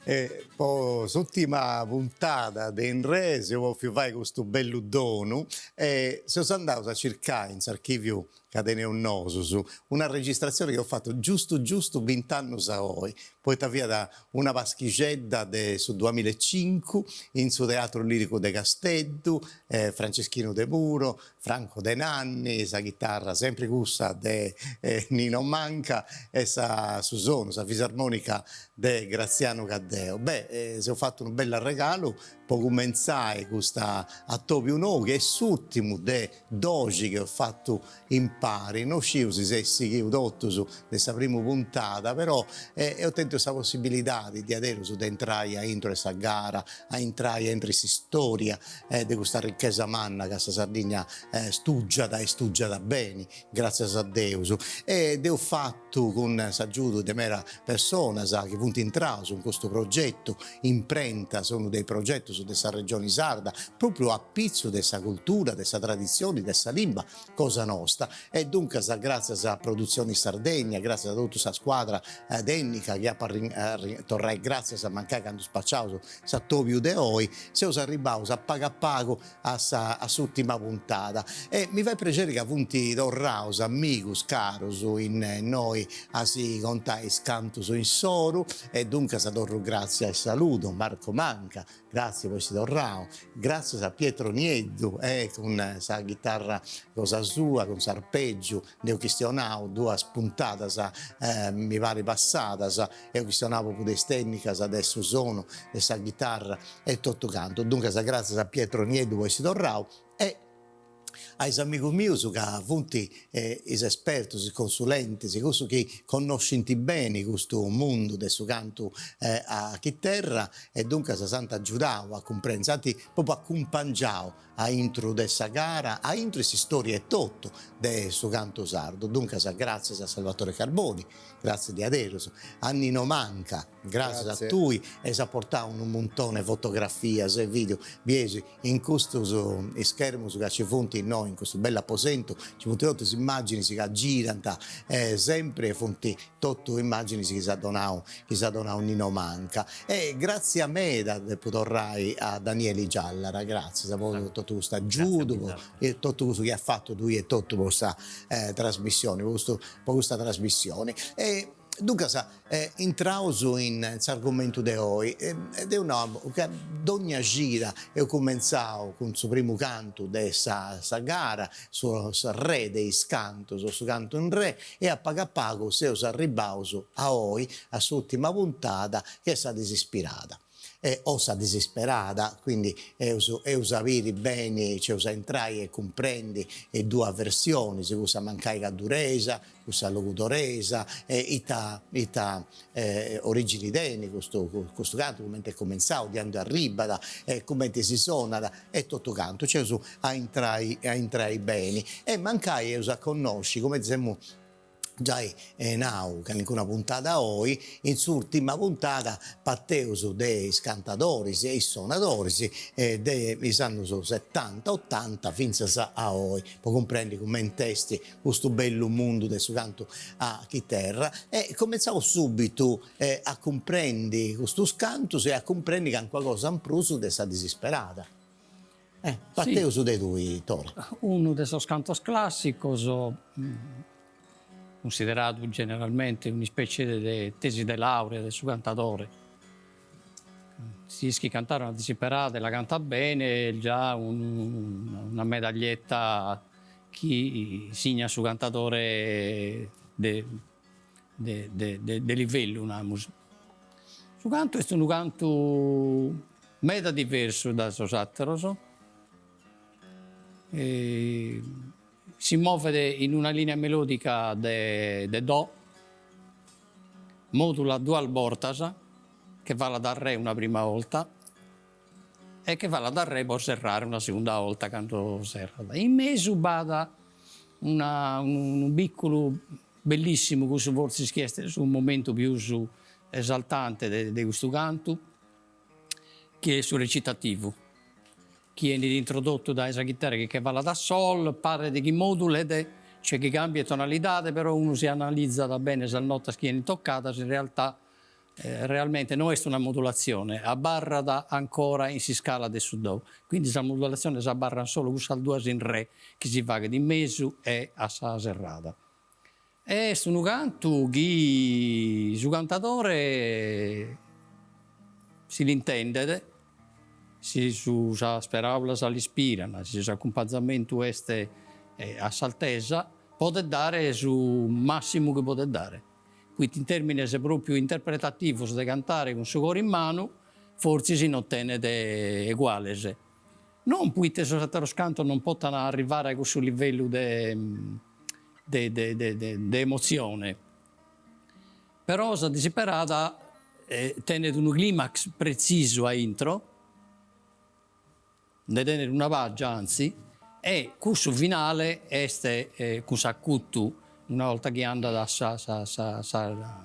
E po s'ùrtima puntada de In Re seu pòfiu fai custu bellu donu e seus andaus a circai in s'archìviu ca teneus nosus una registratzioni chi eus fatu giustu giustu bint'annus a oi, poita fiat una paschixedda de su duamillaecincu in su Teatru Liricu de Casteddu, Franceschinu Demuro, Franco De Nanni, sa chitarra sempri cussa de Nino Manca e sa su sonu, sa fisarmonica de Graziano Caddeo. Beh, s'eus fatu unu bellu arregalu po cumentzai custa atobiu nou chi est s'urtimu de doxi chi eus fatu impari, no sciu si seis sighiu totus de sa primu puntada, però eus tentu sa possibilidadi diaderus de intrai aintru 'e sa gara, a intrai aintru 'e s'istoria de custa richesa manna ca sa Sardigna stugiat e stugiat beni, gratzias a Deus. E dd'eus fatu cun s'agiudu de meda personas chi funt intraus in custu progetu Imprentas, unu de is progetus de sa Regioni Sarda, propriu a pitzu de sa cultura, de sa traditzioni, de sa limba cosa nosta. E duncas gràtzias a Produzioni Sardegna, gràtzias a totu sa scuadra tènnica chi apu a torrai gràtzias mancai candu spaciaus s'atobiu de oi, seus arribbaus a pagu a pagu a sa a s'ùrtima puntada. E mi fait prexeri ca funt torraus amigus carus innoi a si contai is cantus insoru e duncas torru gràtzias e saludu Marco Manca, Gratzias po essi torrau. Gratzias a Pietro Nieddu e cun sa chitarra cosa sua, cun s'arpeggiu, nd'eus chistionau duas puntadas mi parit passadas, eus chistionau propriu de is tecnicas de su sonu de sa chitarra e totu cantu. Duncas gratzias a Pietro Nieddu po essi torrau e A is amigus mius ca funt is espertus, is consulentis, cussus chi connoscint beni custu mundu de su cantu a chiterra e duncas s'ant agiudau a cumprendi, s'ant propriu acumpangiau aintru de sa gara, aintru 'e s'istoria etotu de su cantu sardu. Duncas gràtzias a Salvatore Carboni, gràtzias diaderus, a Nino Manca, gràtzias a tui, eis aportau unu muntone 'e fotografias e video, bieis In custus ischermus ca ci funt innoi in custu bellu aposentu ci funt totu is immaginis ca girant sempri e funt totu immaginis chi s'at donau chi s'at donau Nino Manca. E gratzias meda depu torrai a Danieli Giallara, gratzias po totu custu agiudu, po totu cussu chi as fatu tui etotu po sa trasmissioni, po custu po custa trasmissioni. E Duncas, intraus in s'argumentu de oi, deu nau ca dogna cida eus cumentzau cun su primu cantu de sa gara, su re de is cantus, su cantu in re, e a pagu a pagu seus arribbaus a oi, a s'urtima puntada, chi est sa disispirada. o sa disisperada, quindi eus eus a biri beni, nc'eus a intrai e cumprendi is duas versionis, cussa mancai gadduresa, cussa logudoresa, e ita ita origini tenit custu custu cantu, cumenti est cumentzau, de andu arribat e cumenti si sonat e totu cantu, nc'eus a intrai a intrai beni e mancai eus a connosci cumenti semus Giai nau calincuna puntada oi, in s'urtima puntada parteus de is cantadoris e is sonadoris de is annus setanta otanta fintzas a oi, po cumprendi cument'est custu bellu mundu de su cantu a chiterra e cumentzaus subitu a cumprendi custus cantus e a cumprendi calincuna cosa in prus de sa disisperada. Eh, parteus de tui, Tore. Unu de sos cantos clàssicos, cunsideradu generalmente un'ispècie de tesi de làurea de su cantadore. Si ischit cantare una disiperada e la cantat bene est già una medaglietta chi signat su cantadore de de de de livellu namus. Su cantu est unu cantu meda diversu dae sos atteros, si movet in una linea melodica de de do, modulat duas bortas, che falat a re una prima 'olta e che falat a re po serrare una segunda 'olta cando serrat. In mesu b'at una unu bicculu Bellissimu cussu fortzis chi est su momentu pius esaltante de de custu cantu, chi est su recitativu, chi 'enit introdottu dae sa chitarra chi che falat a sol, paret chi modulet, cioè chi cambiet tonalidade, però unu si analizat bene sas notas chi 'enint toccadas, in realtà. Realmente no est una modulatzione, abarrat ancora in s'iscala de su Do, quindi sas modulatziones abarran solu cussas duas in Re chi si faghet in mesu e a sa serrada. Est unu cantu chi su cantadore si l'intendet, si su sas peraulas l'ispiran, si s'acumpanzamentu est a s'altesa, podet dare su massimu chi podet dare. Poita in termines propriu interpretativos de cantare cun su coro in manu, fortzis non tenet eguales. Non poite sos ateros cantos non potan arrivare a cussu livellu de de de de emotzione, però sa disiperada tenet unu climax pretzisu a intro, Nde tenet una pàgia, antzi, e cussu finale est cun s'acutu, una 'olta chi andat a sa sa sa sa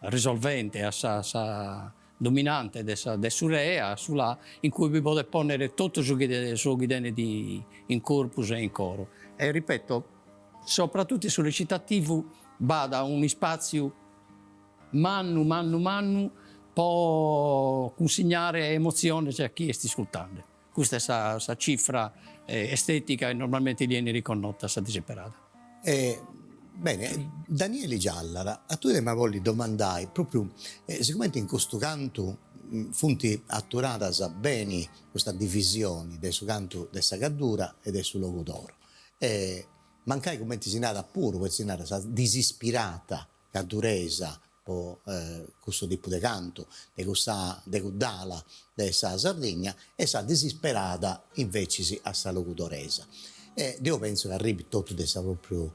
risolvente, a sa sa dominante de sa de su re, a su la, in cui bi podet pònnere totu su chi su chi tenet in corpus e in coro. E ripeto, sopratutu in su recitativu b'at un'ispàtziu Mannu mannu mannu po cunsignare emotziones a chie est iscultende. Custa est sa sa cifra estetica chi normalmente li 'enit riconnota a sa disiperada. E bene, Danieli Giallara, a tui t'em'a bolli domandai propriu, sigumenti in custu cantu funt aturadas beni custa divisioni de su cantu de sa Gaddura e de su Logudoro, e mancai cumenti si narat puru, poita si narat sa disispirata gadduresa po cussu tipu de cantu, de cussa de cudd'ala de sa Sardigna e sa disisperada invecis a sa logudoresa. E deu pentzu chi arribit totu de sa propriu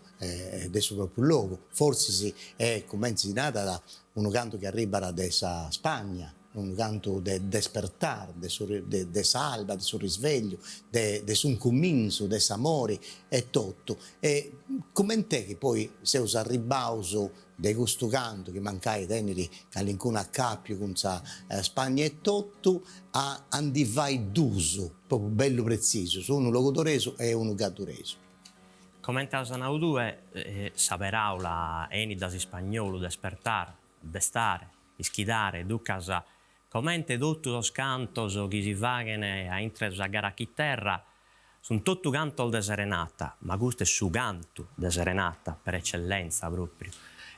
de su propriu logu, fortzis est cumenti si narat unu cantu chi arribat de sa Spagna Unu cantu de despertar, de su de s'alba, de su risvegliu, de de s'incuminzu, de s'amori e totu. E cument'est chi poi seus arribbaus de custu cantu, chi mancai tenit calincunu acapiu cun sa Spagna e totu, a a ndi fai dus, propriu bellu pretzisus, unu logudoresu e unu gadduresu. Comente as nau tue, sa peraula 'enit da s'ispagnolu despertar, destare, ischidare, ducas comente totu sos cantos chi si faghen a intre sa gara a chiterra sun totu cantos de serenata, ma custu est su cantu de serenata per eccellenza propriu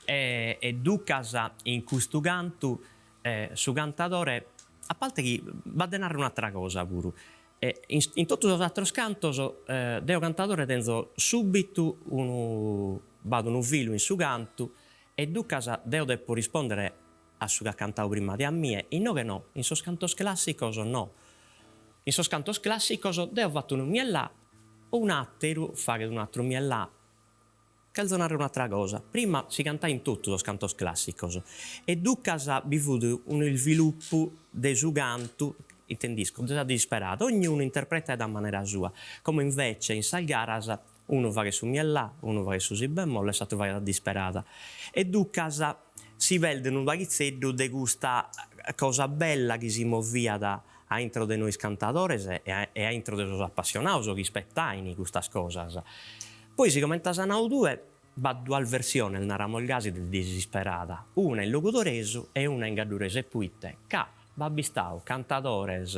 e e ducas in custu cantu su cantadore, a parte chi b'at de narrer un'atera cosa puru, in in totu sos ateros cantos deo cantadore tenzo subitu unu b'at unu filu in su cantu E ducas deo depo rispòndere a su chi at cantadu prima de a mie, inoghe no, in sos cantos clàssicos no. In sos cantos clàssicos deo fato unu mi e la, un'àteru faghet un'àteru mi e la. Chelzo nàrrere un'àtera cosa, prima si cantain totu sos cantos clàssicos e ducas bi fut unu isvilupu de su cantu, intendisco, de sa disisperada, ognunu interpretaiat a manera sua, como invece in sas garas Unu faghet su mi e la, unu faghet su si bemolle e s'atru faghet a disperada. E ducas si perdet unu paghitzeddu de custa cosa bella chi si moviat a intro de nois cantadores e a intro de sos apassionados chi ispetain custas cosas. Poi sigomente as nau tue, b'at duas versiones, naramos gasi, de disisperada, una in logudoresu e una in gadduresu e poite? Ca b'at bistadu cantadores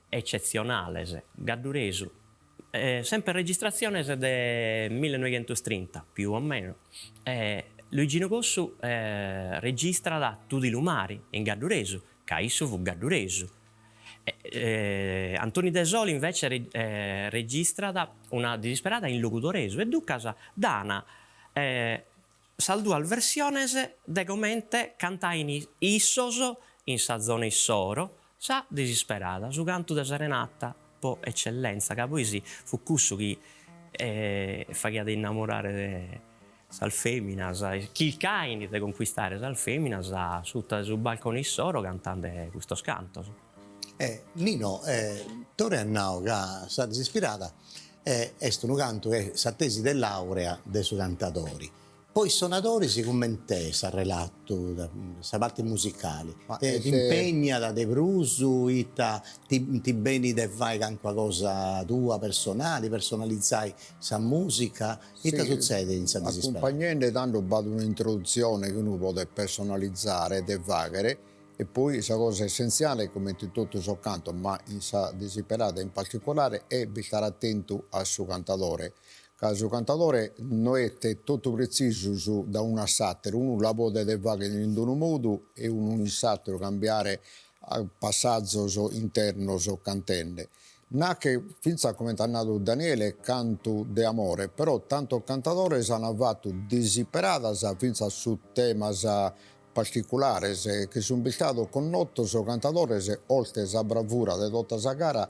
ecetzionales gadduresu Semper registratziones de millenoighentostrinta, più o meno, Luigino Cossu registrat Tudi lu mari in gadduresu, ca issu fut gadduresu. Antoni Desole invece registrat una disisperada in logudoresu e ducas dan sas duas versiones de comente cantain issos in sa zona issoro sa disisperada, su cantu de serenata po eccellenza, ca poi si fut cussu chi faghiat innamorare sas feminas, chircain de conquistare sas feminas suta su balcone issoro cantende custos cantos. Nino, Tore at nau ca sa disispirada Est unu cantu chi est sa tesi de laurea de su cantadori. Po is sonadoris cument'est s'arrelatu, sa parti musicali? T'impegnat de prus, ita ti benit de fai calincuna cosa tua personali, personalizai sa musica, ita sutzedit in sa disisperada? Acumpagnende tando b'at un'introduzione chi unu podet personalizare de faghere. E poi sa cosa essentziale, comente in totu sos cantos, ma in sa disiperada in particolare, est bistare atentu a su cantadore, ca su cantadore no est totu pretzisu da unu a s'ateru, unu la podet fagher in unu modu e unu in s'ateru, cambiare passazos internos cantende. Nachi fintzas comente at nadu Daniele cantu de amore, però tantos cantadores an fatu disiperadas fintzas su temas particulares chi sun bistados connotos cantadores oltre sa bravura de tota sa gara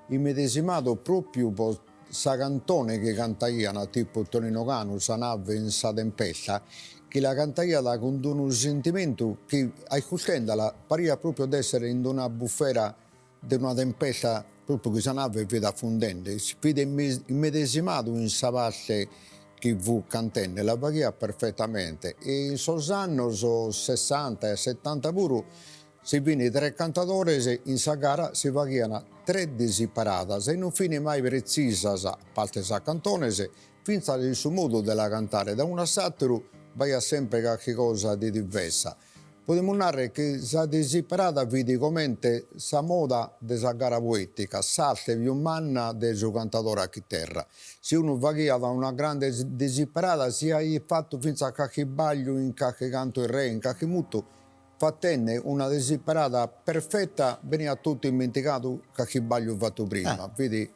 immedesimados propriu po sa cantone chi cantaian tipu Tonino Canu sa nave in sa tempesta chi la cantaiat cun d'unu sentimentu chi aiscurtendela pariat propriu de essere in d'una bufera de una tempesta propriu chi sa nave fit afundende, si fit immedesimadu in sa parte chi fut cantende, la faghiat perfettamente e in sos annos sessanta e settanta puru si fin tres cantadores in sa gara si faghian tres disiperadas e non fin mai pretzisas, a parte sas cantones, fintzas in su modu de la cantare, da unu a s'atteru b'aiat sempre carchi cosa de divessa Podimus narrer chi sa disiperada fit comente sa moda de sa gara poetica, s'arte pius manna de su cantadore a chiterra. Si unu faghiat una grande disiperada, si aiat fatu fintzas carchi isbagliu in carchi cantu 'e re, in carchi mutu, fatende una disiperada perfetta beniat totu immentigadu carchi isbagliu fatu prima. Fit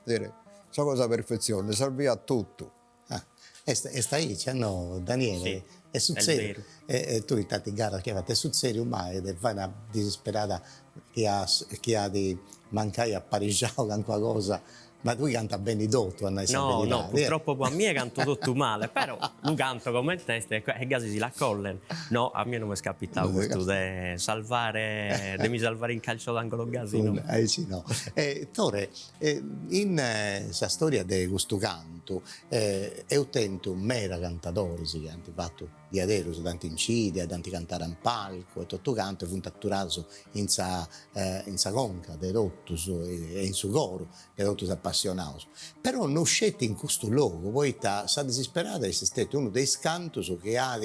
sa cosa perfetzione, serviat totu. Ah, est est aici, a no Daniele? Si, est sutzediu, e tui in tanti garas chi as fatu, est sutzediu mai de fai una disisperada chi at chi at mancai aparixau calincuna cosa, ma tui cantas beni totu a nai sa beridadi. No, no, purtroppo po a mie canto totu male, però lu canto comente est e gasi si l'acollen. No, a mie no m'est capitau custu de salvare, de mi salvare in calcio d'angolo gasi no. Aici no. E Tore, In sa storia de custu cantu eus tentu meda cantadoris chi ant fatu diaderus, dd'ant incidia, dd'ant cantada in palcu e totu cantu e funt aturaus in sa in sa conca de totus e in su coru de totus is apassionaus. Però no sceti in custu logu, poita sa disisperada est stetiu unu de is cantus chi at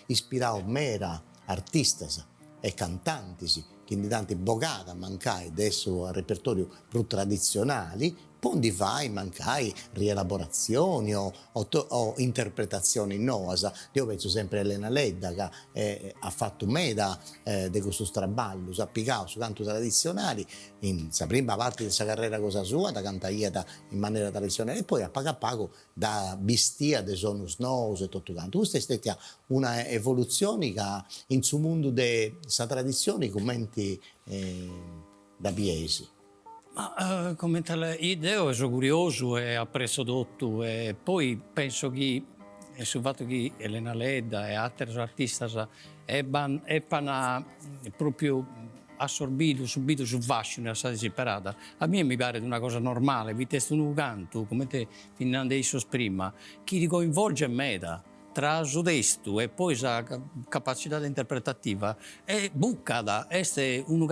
ispirau meda artistas e cantantis chi ndi dd'ant bogada mancai de su repertoriu prus traditzionali po ndi fai mancai rielaboratzioni o o interpretatzionis noas. Deu pentzu sempri a Elena Ledda ca at fatu meda de custus traballus, at pigau su cantu traditzionali in sa prima parti de sa carrera cosa sua dda cantaiat in manera traditzionali e poi a pagu a pagu dd'at bistia de sonus nous e totu cantu. Custa est stetia una evolutzioni ca in su mundu de sa traditzioni cumenti dda bieis? Ma comente deo so curiosu e apresso totu e poi penso chi su fatu chi Elena Ledda e ateros artistas epan epan propriu assorbidu, subidu su fascinu 'e sa disiperada, a mie mi paret una cosa normale, poita est unu cantu, comente fin nande issos prima, chi ti coinvolget meda, tra su testu e poi sa capacidade interpretativa, e bucat, est unu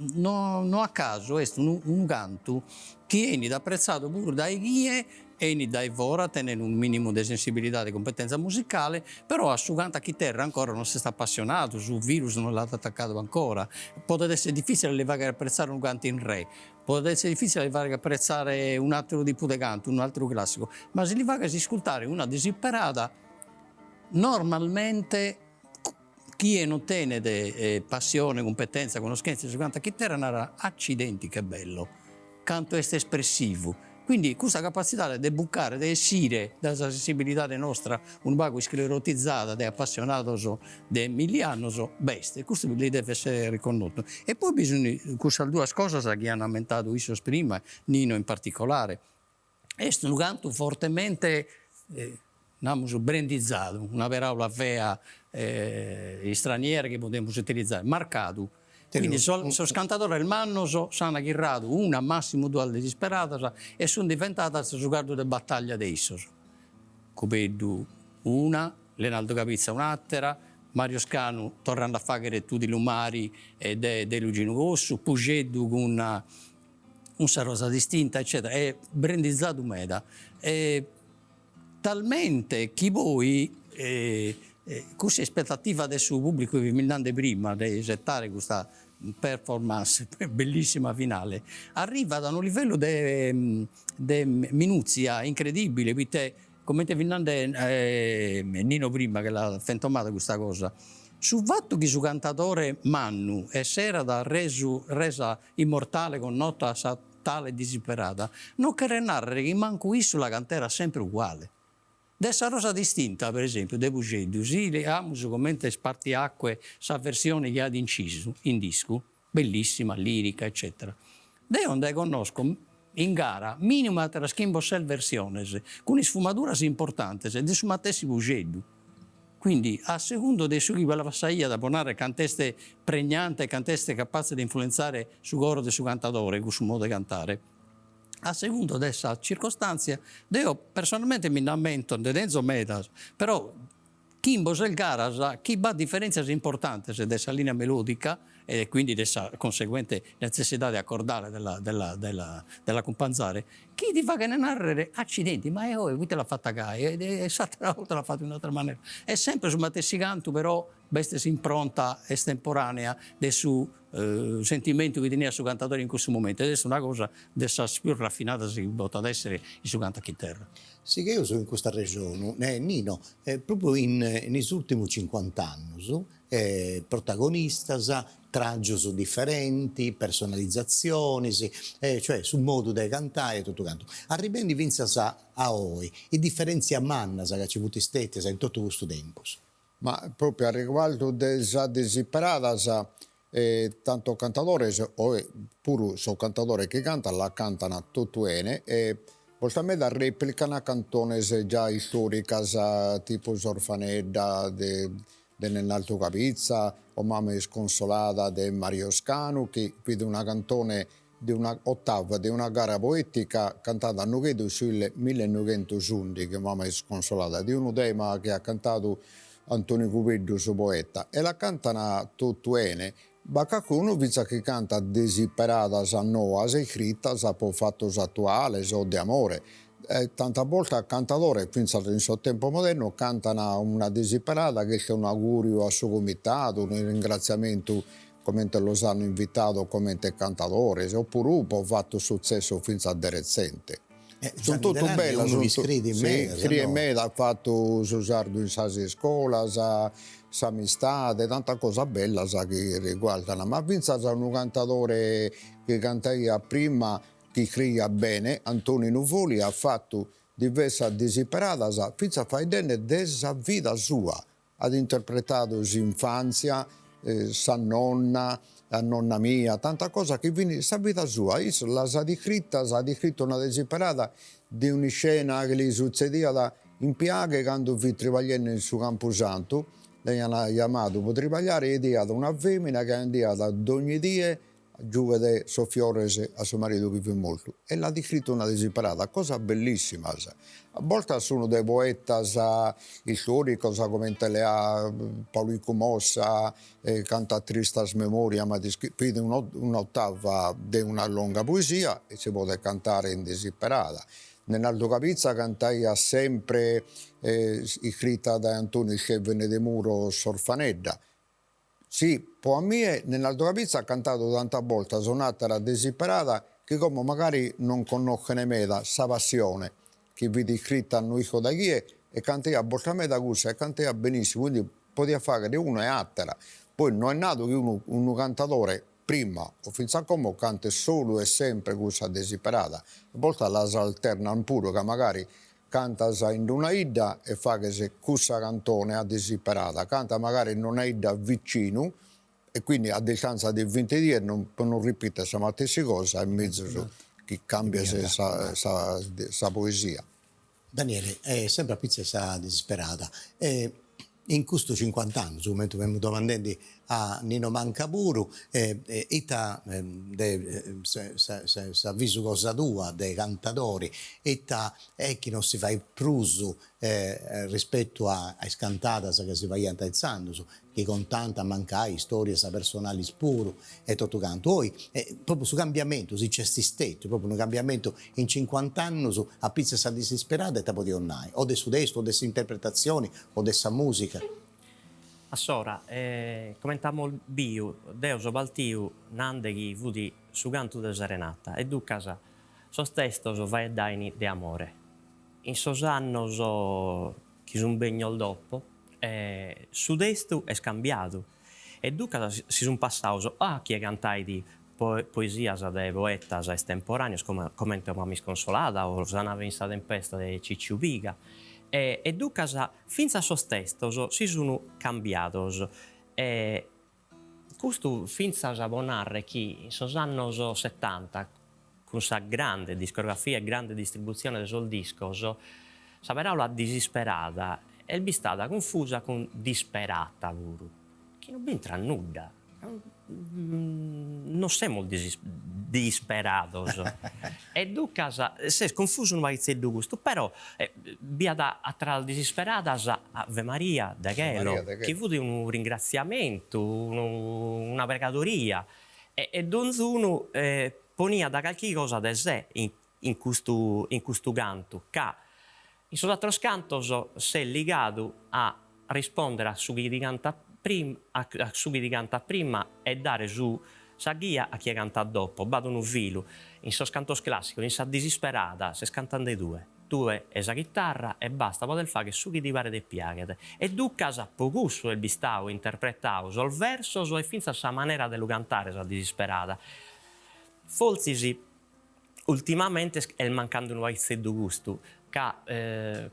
no no a casu est unu unu cantu chi 'enit apretzadu puru dae chie 'enit dae fora, tenet unu minimu de sensibilidade e cumpetenza musicale, però a su cantu a chiterra ancora non s'est appassionadu, su virus non l'at atacadu ancora. Podet essere diffitzile a li fagher appretzare unu cantu in re, podet essere diffitzile a li fagher appretzare un'atteru tipu de cantu, un'atteru classicu, ma si li faghes iscultare una disiperada, normalmente chie non tenet passione, cumpetenza, connoschentzia de su cantu a chiterra narat, accidenti che bello, cantu est espressivu. Quindi custa capatzidade de bucare, de essire dae sa sensibilidade nostra unu pagu isclerotizada de apassionados de milli annos b'est, custu li devet essere riconnotu. E poi bi sun cussas duas cosas chi an ammentadu issos prima, Nino in particolare, Est unu cantu fortemente, namus, brandizadu, una peràula fea istraniera chi podemus utilizare, marcadu. Quindi sos sos cantadores mannos s'an chirradu una, massimu duas disisperadas e sun diventadas su caddu de battaglia de issos. Cubeddu una, Lenaldu Cabitza un'àtera, Mario Scanu torrende a fàghere Tudi lu mari de de Luiginu Cossu, Pusceddu cun cun sa rosa distinta eccetera, est brandizadu meda e talmente chi poi cussa ispettativa de su pubblicu chi fimus nande prima de isettare custa. performance bellissima finale, arrivat a unu livellu de de minuzia incredibile, poite comente fit nande Nino prima che l'at fentomada custa cosa, su fattu chi su cantadore mannu esserat resu resa immortale connota sa tale disiperada, non cheret narrer chi mancu issu la canterat sempre uguale. De sa rosa distinta, per esempiu, de Pusceddu, si leamus comente spartiacque sa versione chi at incisu in discu, bellissima, lirica, eccetera, deo nde connosco in gara minimu ateras chimbe o ses versiones, cun isfumaduras importantes de su matessi Pusceddu. Quindi, a segundu de su chi passaiat, pro narrer cant'est pregnante e cant'est capatze de influenzare su coro de su cantadore, cussu modu de cantare, a segundu de sa circostantzia, deo personalmente mi nd'ammento, nde tenzo medas, però chimbe o ses garas chi b'at diferentzias importantes de sa linea melodica e quindi de sa conseguente netzessidade acordale de la de la de la de l'acumpanzare, chi ti faghen narrer, accidenti, ma e oe poite l'at fata gai e s'atera 'olta l'at fata in un'atera manera, est sempre su matessi cantu però b'est s'impronta estemporanea de su sentimentu chi teniat su cantadore in cussu momentu ed est una cosa de sas pius raffinadas chi potat essere in su cantu a chiterra. Sigheus in custu arrexonu, Nino, propriu in is urtimus cincuant'annus, protagonistas, tràgius diferenti, personalizatzionis, cioè su modu de cantai e totu cantu. Arribendi fintzas a oi, is diferentzias mannas ca nci funt stètias in totu custu tempus. Ma propriu a riguardu de sas disisperadas, tantos cantadores, oe puru sos cantadores chi cantan la cantan totu 'ene e bortas meda replican cantones già istoricas tipu S'orfanedda de de Nenaldu Cabitza o Mama isconsolada de Mario Scanu chi fit una cantone de una ottava de una gara poetica cantada a Nughedu in su millenoighentosundighi, Mama isconsolada, de unu tema chi at cantadu Antoni Cubeddu su poeta, e la cantan totu 'ene, b'at calcunu fintzas chi cantat disisperadas noas iscritas po fatos atuales o de amore, e tantas bortas cantadores fintzas in su tempus modernu cantan una disisperada chi est un'auguriu a su comitadu, unu ringratziamentu comente los an invitadu comente cantadores, opuru po fattos sutzessos fintzas de retzente. Sun totu bellas, unu chi scriit meda, iscriet meda, at fatu su sardu in sas iscolas, s'amistade, tantas cosas bellas chi riguardan, ma fintzas unu cantadore chi cantaiat prima, chi iscriiat bene, Antoninu Foli, at fatu diversas disisperadas, fintzas faeddende de sa vida sua, At interpretadu s'infàntzia, sa nonna, a nonna mia, tanta cosa chi fin sa vida sua, issu las at iscritas, at iscritu una disiperada de un'iscena chi li sutzediat in Piaghe cando fit tribagliende in su campusantu, l'aian jamadu pro tribagliare e 'idiat una femina chi andiat dogni die giughet sos fiores a su maridu chi fit mortu e l'at iscritu una disiperada, cosas bellissimas. A bortas sun de poetas istoricos comente lea Paulicu Mossa, canta tristas memorias, ma fit un'ottava de una longa poesia e si podet cantare in disiperada. Nenaldu Cabitza cantaiat sempre iscrita dae Antoni Istevene Demuro S'orfanedda Si, po a mie, Nenaldu Cabitza at cantadu tantas bortas un'àtera disiperada chi como magari non connoschene meda, Sa passione, chi fit iscrita no isco dae chie e cantaiat bortas meda cussa e cantaiat benissimu, quindi podiat faghere una e àtera. Poi no est nadu chi unu unu cantadore prima o fintzas como cantet solu e sempre cussa disiperada, a bortas las alternan puru ca magari Cantas in una 'idda e faghes cussa cantone a disiperada, cantas magari in una 'idda vicinu e quindi a distanza de vinti dies non pro non ripiter sa matessi cosa est mezus chi cambies sa sa sa poesia. Daniele, sempre a pitzu 'e sa disisperada, in custus cincuant'annus, cumenti femu domandendi a Nino Manca puru, ita de s'avisu cosa tua de cantadori, ita est chi non si fait prus rispetu a is cantadas chi si faiant intzandus, chi contant mancai istorias personalis puru e totu cantu. Oi propriu su cambiamentu, si nc'est stetiu propriu unu cambiamentu in cincuant'annus a pitzu 'e sa disisperada ita podeus nai, o de su testu o de s'interpretatzioni o de sa musica. Assora, comente amus biu, deo so partiu nande chi fut su cantu de serenata e duncas sos testos faeddain de amore. In sos annos chi sun bennios dopo su testu est cambiadu e duncas si sun passados a chie cantait poesias de poetas estemporaneos comente O mama isconsolada o Sa nave in sa tempesta de Cicciu Piga e duncas fintzas sos testos si sun cambiados e custu fintzas po narrer chi in sos annos setanta cun sa grande discografia e grande distributzione de sos discos sa peràula disisperada est bistada cunfusa cun disperata puru chi no b'intrat nudda Non semus disperados e duncas s'est confusu unu paghitzeddu custu, però bi at ateras disisperadas, Ave Maria de Chelo, chi fut unu ringratziamentu, una pregadoria e donzunu poniat calchi cosa de sé in custu in custu cantu, ca in sos ateros cantos ses ligadu a rispondere a su chi ti cantat prima a su chi ti cantat prima e dare su sa ghia a chie cantat dopo, b'at unu filu, in sos cantos classicos, in sa disisperada ses cantende tue, tue e sa chitarra e basta, podes fagher su chi ti paret e piaghet e duncas po cussu est bistadu interpretadu sos versos e fintzas sa manera de lu cantare sa disisperada, fortzis Ultimamente est mancande unu paghitzeddu custu, ca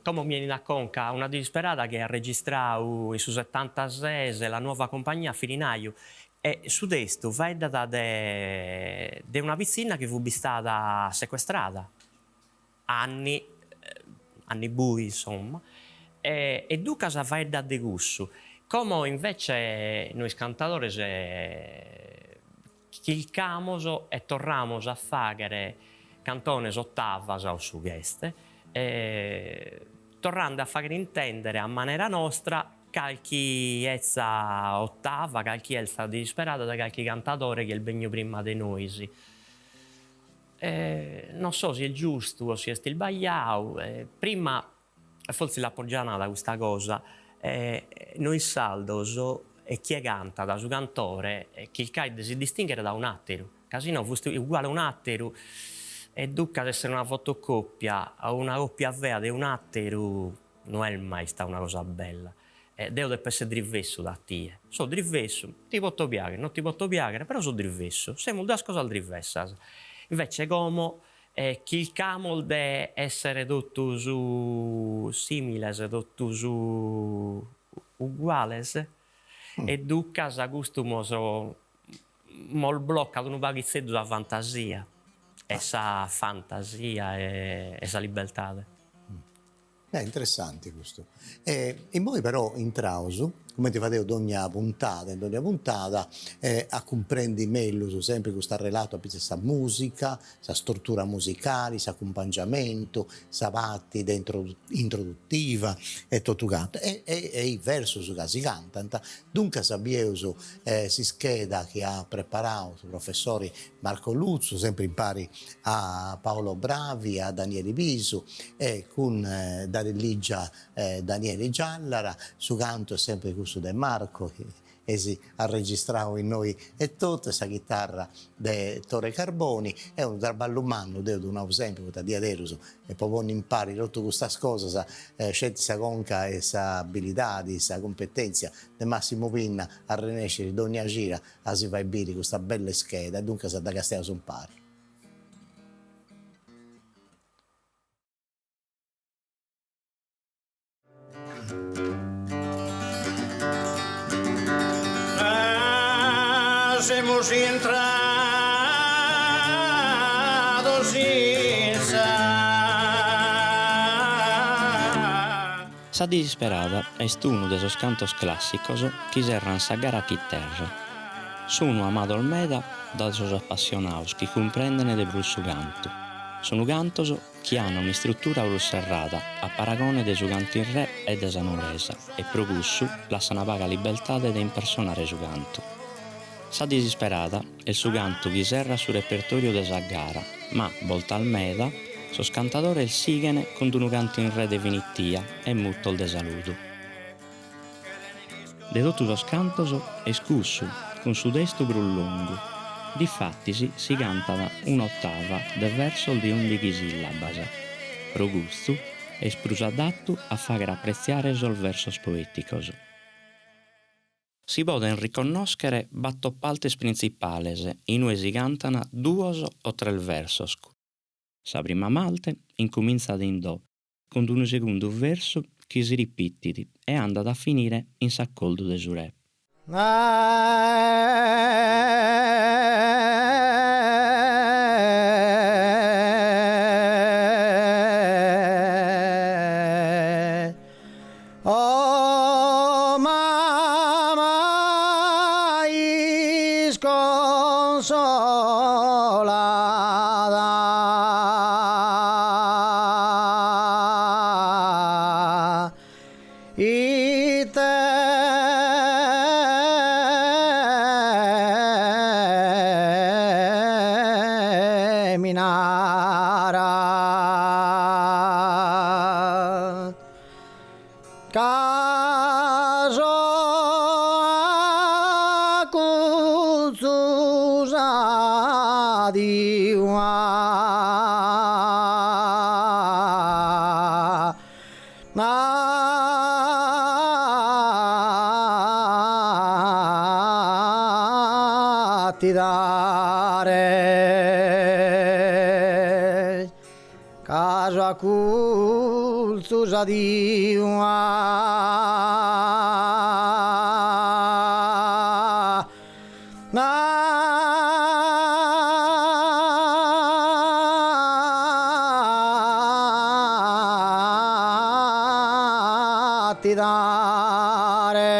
como mi 'enit a conca una disisperada chi at registrau in su setantases La Nuova Compagnia Firinaiu e su testu faeddat de de una pitzinna chi fut bistada secuestrada anni anni bui insomma e duncas faeddat de cussu. Como invece nois cantadores Chircamos e torramos a fàghere cantones otavas o su ch'est, torrende a fàghere intèndere a manera nostra calchi 'etza otava, calchi 'etza disisperada de calchi cantadore chi est benniu prima de nois. Non so si est giustu o si est isbagliau, prima Fortzis l'apo già nada custa cosa, nois sardos e chie cantat, su cantore, chircait de si distinghere da un'ateru, ca si no fusti uguale a un'ateru e duncas essere una fotocopia o una copia fea de un'ateru no est mai istada una cosa bella. Deo depo essere drivessu da tie, so drivessu, ti poto piaghere, no ti poto piaghere, però so drivessu, semus duas cosas drivessas. Invece como E chircamos de èssere totus sìmiles, totus uguales, e duncas custu mos mos blocat unu paghitzeddu sa fantasia e sa fantasia e sa libertade. Est interessanti custu. E immoi però intraus, cumenti fadeus dogna puntada, in dogna puntada, a cumprendi mellus sempri custu arrelatu apitzus de sa musica, sa struttura musicali, s'acumpangiamentu, sa parti de introdutiva e totu cantu, e e is versus ca si cantant. Duncas bieus s'ischeda chi at preparau su professori Marco Lutzu, sempri impari a Paolo Bravi, a Danieli Pisu e cun dda lìgia Danieli Giallara, su cantu est sempri cussu de Marco chi eis arregistrau innoi etotu e sa chitarra de Tore Carboni, est unu traballu mannu, deu ddu nau sempri poita diaderus po ponni impari totu custas cosas sceti sa conca e s'abilidadi, sa cumpetenzia de Massimu Pinna arrenescit dogna cida a si fai biri custa bella ischeda e duncas dda castiaus impari. Semus intrados in sa. Sa disisperada est unu de sos cantos clàssicos chi serran sa gara a chiterra. Sunu amados meda dae sos apassionados chi cumprenden de prus su cantu. Sunu cantos chi an un'istrutura prus serrada a paragone de su cantu in re e de sa nuoresa e pro cussu lassan paga libertade de impersonare su cantu. Sa disisperada est su cantu chi serrat su repertòriu de sa gara, ma, boltas meda, sos cantadores sighen cun unu cantu in re de finitia e mutos de saludu. De totu sos cantos est cussu cun su testu prus longu, difatis si cantat un'otava de versos de ùndighi sìllabas, pro custu est prus adatu a fàghere apretziare sos versos poèticos. Si podent riconnòschere bator partes printzipales in ue si cantant duos o tres versos. Sa prima parte incumintzat in do, cun unu segundu versu chi si ripitit e andat a finire in s'acordu de su re. Oh mama isconsolada Ite mi narat Ca so acculzu s'adiu a ti dare. Ca so acculzu s'adiu a ti dare.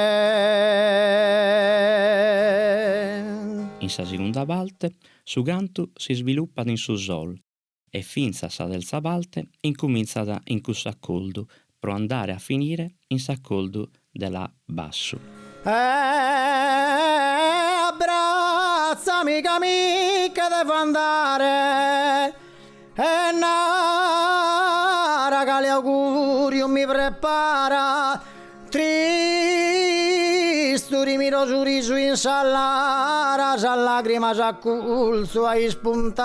In sa segunda parte su cantu s'isvilupat in su sol e fintzas sa tertza parte incumintzat in cussu acordu pro andare a finire in s'acordu de la bassu. E abbratzami ca mi che devo andare e nara cale auguriu mi prepara Tristu rimiro su risu in sas laras, sas lagrimas acculzu a ispuntare.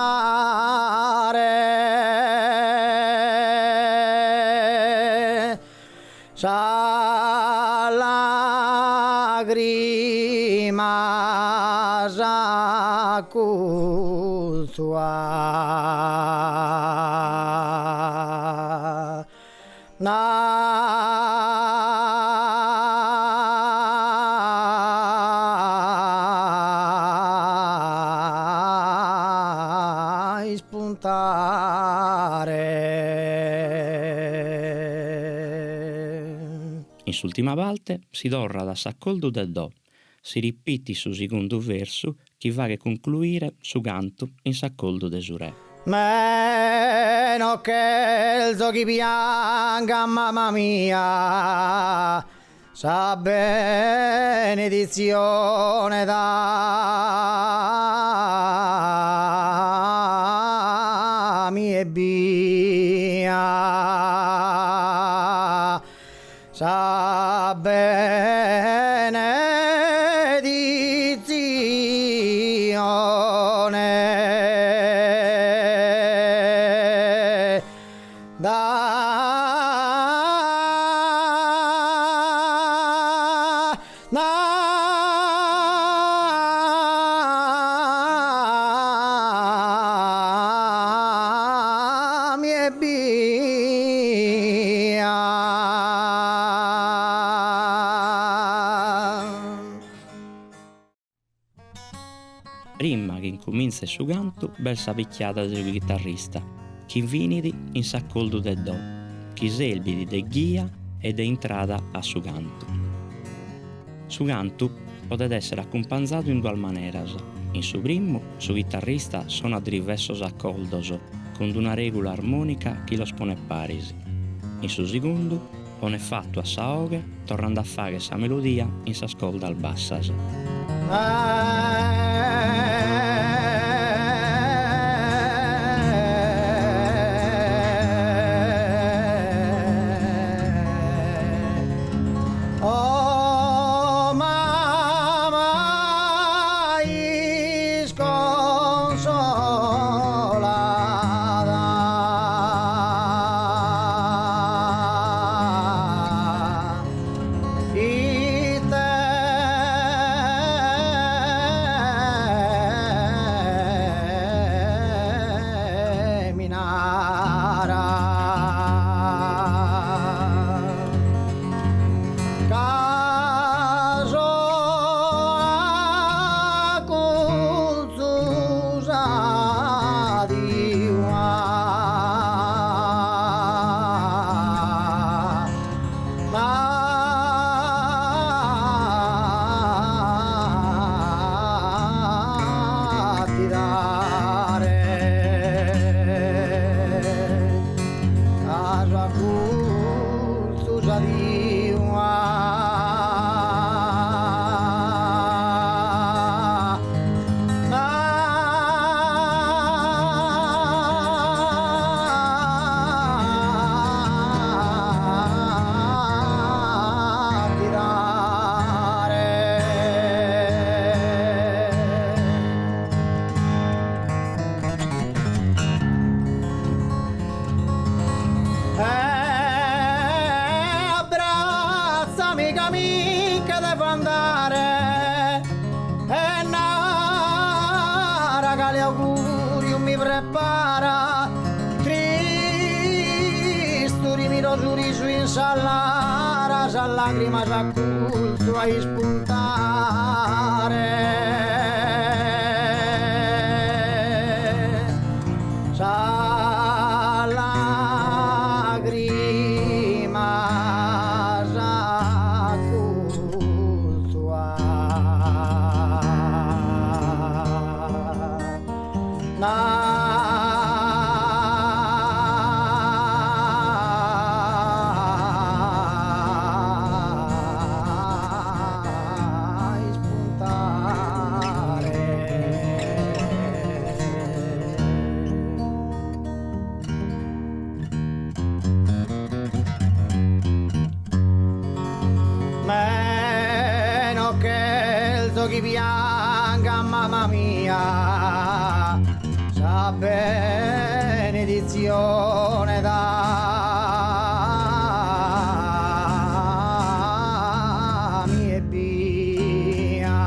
Sas lagrimas acculzu a. Ispuntare. In s'ùltima parte si torrat a s'acordu de do, si ripitit su segundu versu chi faghet concluire su cantu in s'acordu de su re. Ma no chelzo chi piangat mama mia, sa beneditzione dami ebbia. Sa beneditzione da Mi ebbia. Prima chi incumintzet su cantu b'est sa picchiada de su chitarrista, chi finit in s'acordu de do, chi serbit de ghia e de intrada a su cantu. Su cantu podet èssere acumpanzadu in duas maneras, in su primu, su chitarrista sonat diversos acordos cun una règula armònica chi los ponet paris, in su segundu, ponet fatu a sa 'oghe torrende a fàghere sa melodia in sas cordas bassas. Oh mama. prepara Tristu rimiro su risu in sas laras sas lagrimas acculzu a ispuntare Sas lagrimas acculzu a No chelzo chi piangat mama mia sa benedizione dami ebbia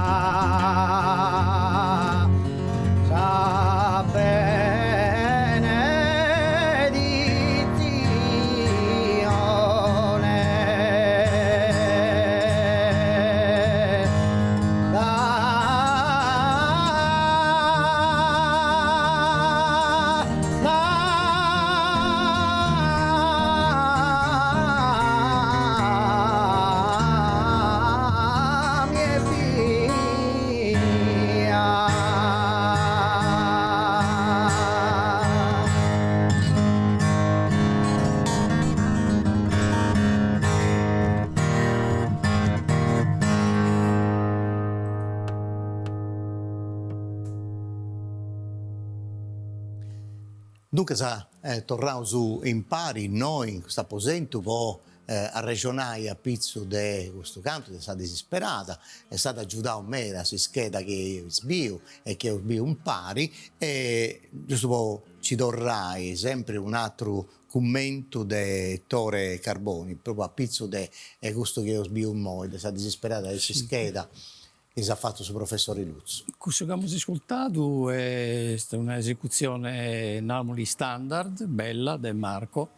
sa benedizione Dami ebbia. Duncas torraus impari innoi in custu aposentu po arrexonai apitzus de custu cantu de sa disisperada, e s'at agiudau meda s'ischeda chi eus biu e chi eus biu impari e giustu po nci torrai sempri un'aturu Cummentu de Tore Carboni, propriu a pitzu de custu chi eus biu immoi, de sa disisperada de s'ischeda chi s'at fatu su professori Lutzu. Cussu chi amus iscultadu est una esecutzione, namus, standard, bella, de Marco,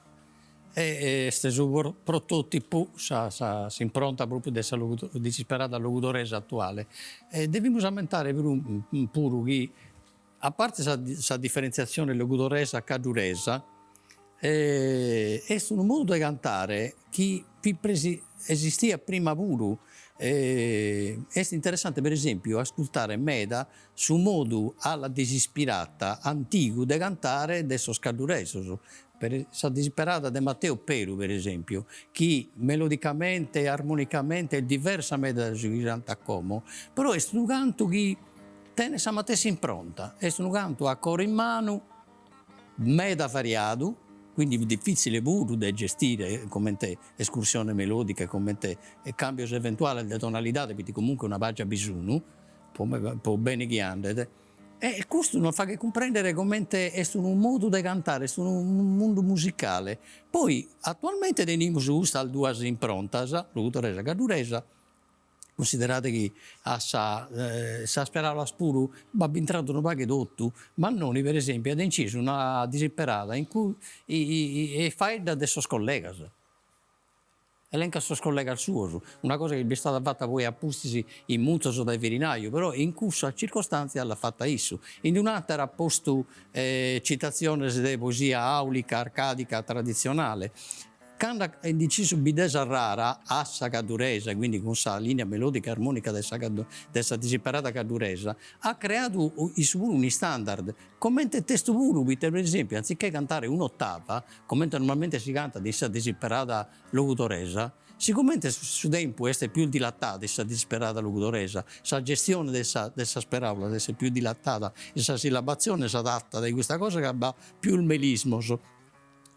e est su prototipu, sa s'impronta propriu de sa disisperada logudoresa atuale. E devimus ammentare puru chi A parte sa sa diferentziatzione logudoresa cadduresa, est unu modu de cantare chi fit presi esistiat prima puru, est interessante per esempiu ascurtare meda su modu alla disispirata antigu de cantare de sos cadduresos, per sa disisperada de Matteo Peru per esempiu, chi melodicamente e armonicamente est diversa meda dae su chi cantat como, però est unu cantu chi Tenet sa matessi impronta, est unu cantu a coro in manu, meda variadu, quindi difitzile puru de gestire comente escursione melodica e comente cambios eventuales de tonalidade, poite comunque una pagia bi sun, po bene chi andet, e custu nos faghet cumprendere comente est unu modu de cantare, est unu mundu musicale. Poi atualmente tenimus custas duas improntas, logudoresa e gadduresa, Cunsiderade chi a sa sas peraulas puru b'at bintradu unu pagu 'e totu, Mannoni per esempiu at incisu una disisperada in cui e faeddat de sos collegas, elencat sos collegas suos, una cosa chi est bistada fata poi a pustis in mutos dae Firinaiu, però in cussa circostantzia l'at fata issu. In un'atera at postu citatziones de poesia aulica, arcadica, traditzionale Cando at incisu Bidesa Rara a sa cadduresa, quindi cun sa linea melodica e armonica de sa de sa disiperada cadduresa, at creadu issu puru un'istandard, comente testu puru, poite per esempiu anziché cantare un'ottava, comente normalmente si cantat in sa disiperada logudoresa, sigomente su tempu est pius dilatadu in sa disisperada logudoresa, sa gestione de sa de sas peraulas est pius dilatada e sa sillabatzione s'adattat a custa cosa ca b'at pius melismos.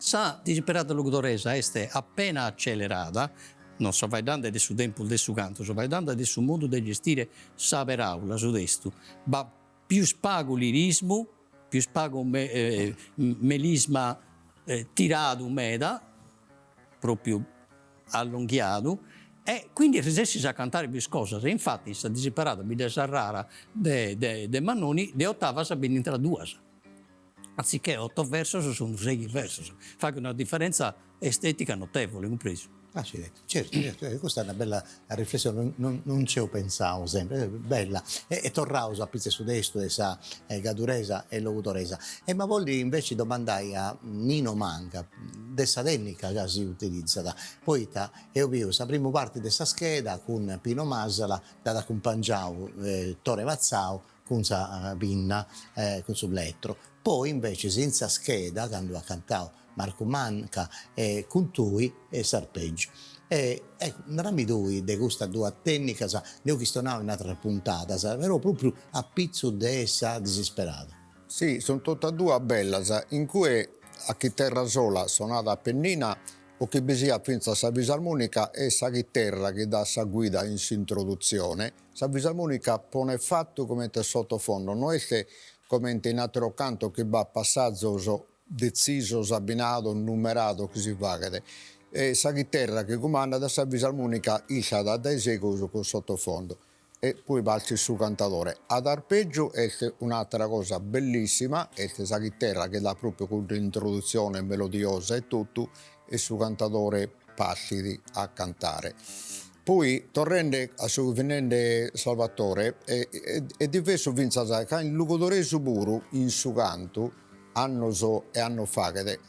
Sa disisperada logudoresa est appena accelerada, non so faeddande de su tempus de su cantu, so faeddande de su modu de gestire sa peraula, su testu, b'at pius pagu lirismu, pius pagu melisma tiradu meda, propriu allonghiadu, e quindi resessis a cantare pius cosas, e infatti in sa disisperada Bidesa Rara de de Mannoni de ottavas bi nd'intrat duas. Anziché otto versos sun seighi versos, faghet una differenza estetica notevole, cumpresu? Accidenti, certu, certu, custa est una bella riflessione, non non nc'eu pentzau sempri, bella, e torraus a pitzu 'e su testu de sa gadduresa e logudoresa. E emu a bolli inveci domandai a Nino Manca de sa tennica ca si utilizat, poita eus biu sa primu parti de sa scheda cun Pino Masala, dd'at acumpangiau Tore Pazzau cun sa pinna, cun su plettro, poi invecis in sa scheda, candu at cantau Marcu Manca cun tui s'arpeggiu. E eccu, narami tui de custas duas tennicas, nd'eus chistionau in ateras puntadas, però propriu a pitzu de sa disisperada. Si, sunt totas duas bellas, in cue a chiterra sola sonada a pennina o chi bi siat fintzas sa fisarmonica est sa chiterra chi dat sa guida in s'introdutzione, Sa fisarmonica ponet fatu comente sottofondo, no est comente in ateros cantos chi b'at passazos detzisos, abbinados, numerados chi si faghet. Est sa chiterra chi cumandat e sa fisarmonica istat a dae segus cun sottofondo e poi partit su cantadore. Ad arpeggio est un'atera cosa bellissima, est sa chiterra chi dat propriu cudda introduzione melodiosa e totu e su cantadore partit a cantare. Poi, torrende a su chi fit nende Salvatore, est diversu fintzas ca in logudoresu puru, in su cantu, annos e annos faghet,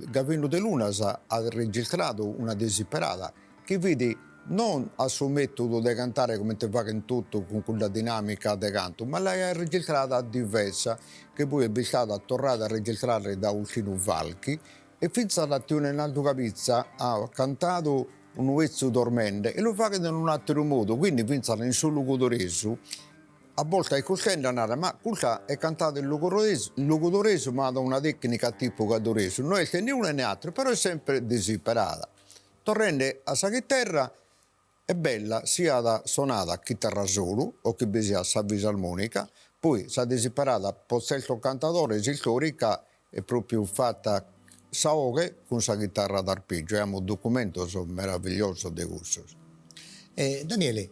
Gavinu Delunas at registradu una disiperada chi fit non a su metodu de cantare comente faghen totu cun cudda dinamica de cantu, ma l'aiat registrada diversa, chi poi est bistada torrada a registrare da Austinu Falchi E fintzas tiu Nenaldu Cabitza at cantadu unu 'etzu dormende e lu faghet in un'àteru modu, quindi fintzas in su logudoresu a bortas iscurtende narat ma custa est cantada in logudoresu ma at una tècnica tipu gadduresu, no est ne unu e ne àteru, però est sempre disiperada. Torrende a sa chiterra Est bella siat sonada a chiterra solu o chi bi siat sa fisarmonica, poi sa disiperada po tzertos cantadores istorica est propriu fata sa 'oghe cun sa chitarra ad arpeggio e amus documentos meravigliosos de cussos. Daniele,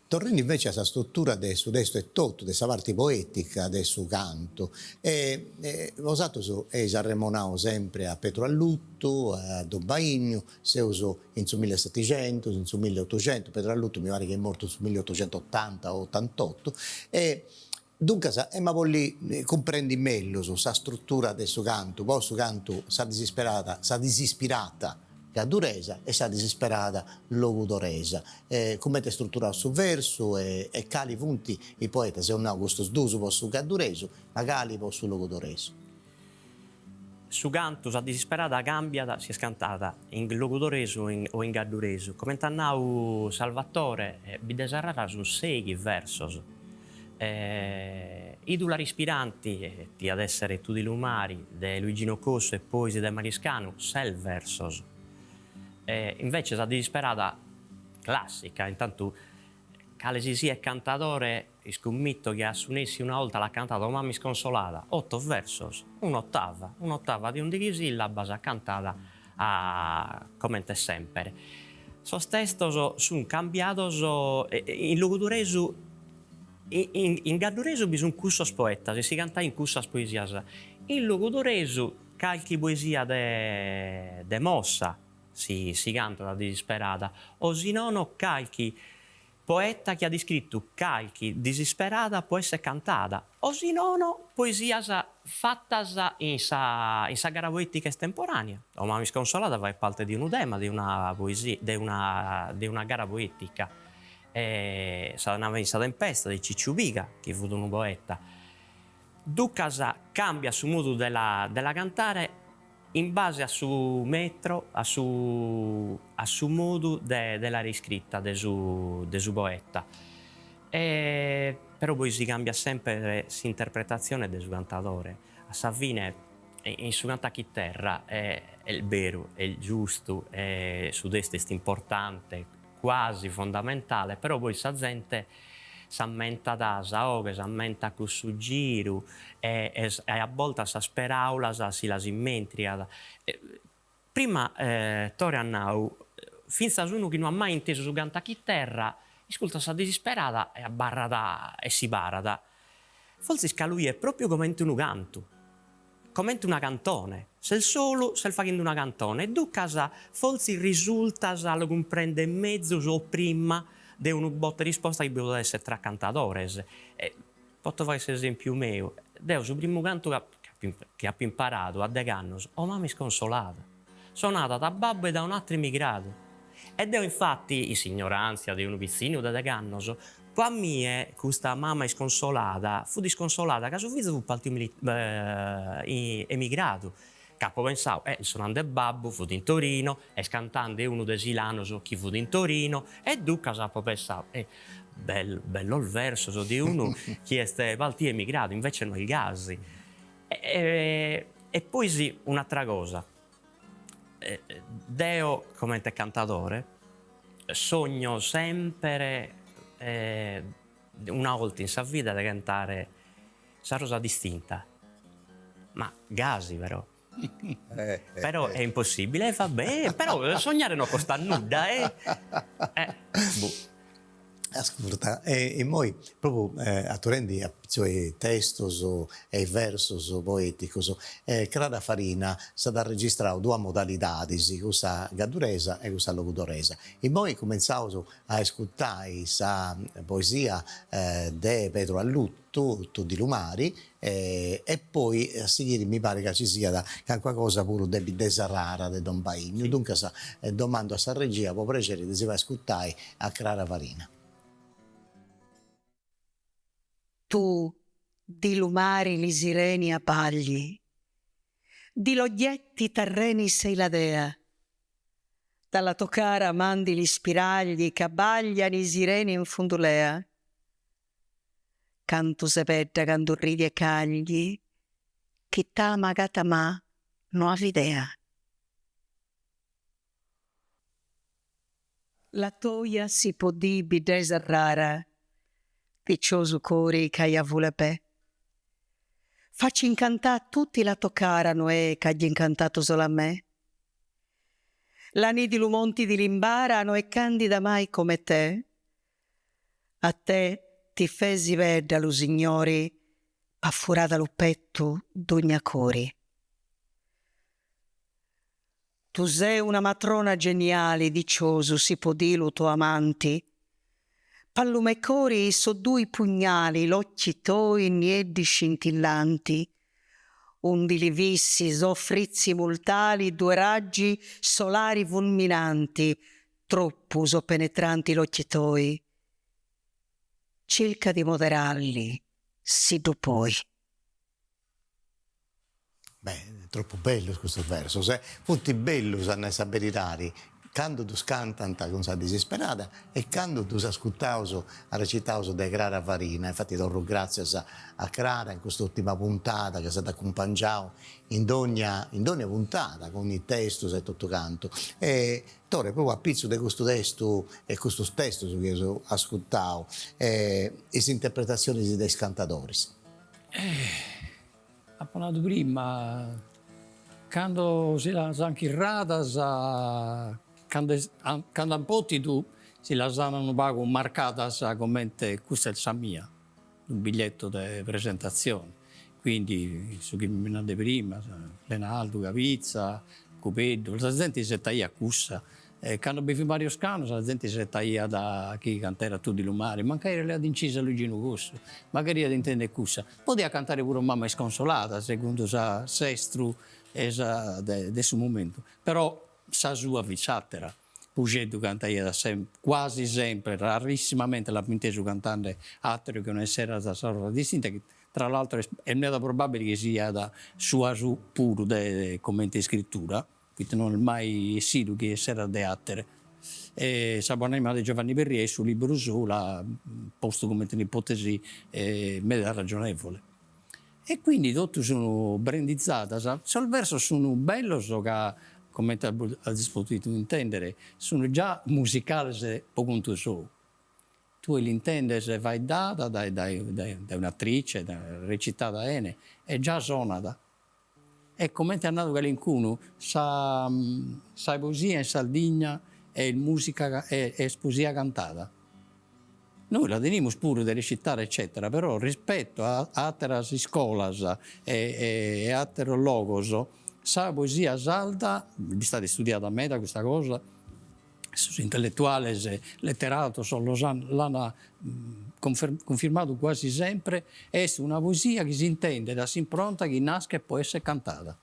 Torrendi invece a sa struttura de su testu etotu, de sa parti poetica de su cantu, e bosatrus eis arremonau sempri a Petru Allutu, a Don Baignu, seus in su millisetixentus, in su milliotuxentus, Pedru Allutu mi parit chi est mortu in su milliotuxentuotanta o otantotu, e duncas emu a bolli cumprendi mellus sa struttura de su cantu, po su cantu sa disisperada, sa disispirata gadduresa e sa disisperada logudoresa, cumenti est strutturau su versu e cali funt is poetas, eus nau custus duus po su gadduresu, ma cali po su logudoresu. Su cantu, sa disisperada càmbiat si est cantada in logudoresu o in gadduresu. Comente at nau Salvatore, Biddesarrara sunt sèighi versos. Idula rispiranti, diat èssere Tudi lu mari de Luigino Cossu e pois de Mario Scanu, ses versos. Invece sa disisperada clàssica, intantu Cale si siet cantadore, iscummitto chi a su nessi una 'olta l'at cantada O mama isconsolada, otto versos, un'ottava, un'ottava de undighi sillabas cantada a comente semper. Sos testos sun cambiados in logudoresu, in gadduresu bi sun cussos poetas e si cantain cussas poesias, in logudoresu calchi poesia de de Mossa si si cantat disisperada, o si nono calchi poeta chi at iscritu calchi disisperada po esser cantada, o si nono poesias fatas in sa in sa gara poetica estemporanea. O Mama isconsolada faghet parte de unu tema de una poesia de una de una gara poetica, e Sa nave in sa tempesta de Cicciu Piga, chi fut unu poeta. Duncas cambiat su modu de la de la cantare In base a su metro, a su a su modu de de l'àere iscrita de su de su poeta. E però poi si cambiat semper s'interpretatzione de su cantadore. A sa fine in su cantu a chiterra est beru, est giustu, su testu est importante, quasi fondamentale, però poi sa zente s'ammentat sa 'oghe, s'ammentat cussu giru e e a boltas sas peraulas si las immentriat. Prima Tore at nau, fintzas unu chi no at mai intesu su cantu a chiterra, iscultat sa disisperada e abarrat e si parat. Fortzis ca lu 'iet propriu comente unu cantu. comente una cantone, ses solu, ses faghende una cantone e duncas fortzis risultas a lu cumprender mezus o prima de unu botta e risposta chi bi podet esser tra cantadores. E poto fagher s'esempiu meu, deo su primu cantu chi apo imparadu a degh'annos, O mama isconsolada, sonada da babbu e da un'atteru emigradu. E deo infatti, in s'ignorantzia de unu pitzinnu de degh'annos, Po a mie custa mama isconsolada fut isconsolada ca su fizu fut partiu emigradu, ca apo pensadu, eh, sonande babbu fut in Torino, est cantande unu de Silanos chi fut in Torino, e duncas apo pensadu, eh, bellos versos de unu chi est partiu emigradu, invece no est gasi. E pois un'atera cosa, deo comente cantadore sogno semper una 'olta in sa vida de cantare sa rosa distinta, ma gasi però, però est impossibile, e va bè, però sognare no costat nudda e boh. Ascurta, e immoi propriu aturendi a pitzu 'e is testus e is versus poeticus, Crara Farina s'at arregistrau duas modalidadis, cussa gadduresa e cussa logudoresa. Immoi cumentzaus a ascurtai sa poesia de Pedru Allutu, Tu di lu mari e poi a sighiri mi parit ca ci siat calincuna cosa puru de Biddesa Rara de Don Baignu, duncas domandu a sa regia po prexeri de si fai ascurtai a Crara Farina. Tu di lu mari li sireni abbagli, di l'oggetti terreni sei la dea, dalla to cara mandi li spiragli ch'abbaglian i sireni in fundulea. Cantu se bedda candu ridi e cagli, chi t'ama ca t'ama no avi idea. La toia si po dì biddesa rara, diciosu cori ca ia vule bè. Facci incantà tutti la to cara no è ca gli incantato solo a me. La nì di lu monti di Limbara no è candida mai come te. A te ti fesi bedda lu Signori p'affurà da lu pettu dugna cori. Tu sei una matrona geniali diciosu si po dì lu to amanti. Pa lu me cori so dui pugnali l'occhi toi nieddi scintillanti. Undi li vissi so frizzi murtali due raggi solari fulminanti Troppu so penetranti l'occhi toi, circa di moderalli siddu poi. Beh, tropu bellus custus versus, eh. Funt bellus, a nai sa beridadi, candu ddus cantant cun sa disisperada e candu ddus ascurtaus arrecitaus de Crara Farina. Infati torru gratzias a Crara in cust'urtima puntada ca s'at acumpangiau in dogna in dogna puntada cun is testus e totu cantu. E Tore, propriu a pitzu de custu testu e custus testus chi eus ascurtau, is interpretatzionis de is cantadoris. Apo nadu prima, cando si las an chirradas, cando cando an potidu si las an unu pagu marcadas comente custa est sa mia, unu biglietto de presentazione, quindi su chi fia nande prima, Lenaldu, Cabitza, Cubeddu, sa zente isetaiat cussa, e cando bi fit Mario Scanu sa zente isetaiat chi cantaiat Tu di lu mari, mancari l'aiat incisa Luiginu Cossu, ma cheriat intender cussa, podiat cantare puru Mama isconsolada, segundu sa s'estru e sa de de su momentu, però sa sua fit s'attera Puxeddu cantaiat sempre, quasi sempre, rarissimamente l'apo intesu cantende atteru chi no esserat sa rosa distinta, chi tra l'altro est meda probabile chi siat sua su puru de comente iscritura, poite no est mai essidu chi esserat de attere. E sa bonanima de Giovanni Perria in su liburu sou l'at postu comente un'ipotesi meda ragionevole. E quindi totu sun brandizadas, sos versos sun bellos ca, comente azis potidu intendere, sun già musicales pro contu sou. Tue l'intendes faeddada dae dae dae un'attrice, recitada 'ene, e già sonat. E comente at nadu calincunu, sa sa poesia in Sardigna est musica est poesia cantada. Nois la tenimus puru de recitare eccetera, però rispetto a ateras iscolas e e ateros logos sa poesia sarda, est istada istudiada meda custa cosa, sos intelletuales leterados los an l'an cunfirmadu quasi sempre, est una poesia chi s'intendet a s'impronta chi naschet po esser cantada.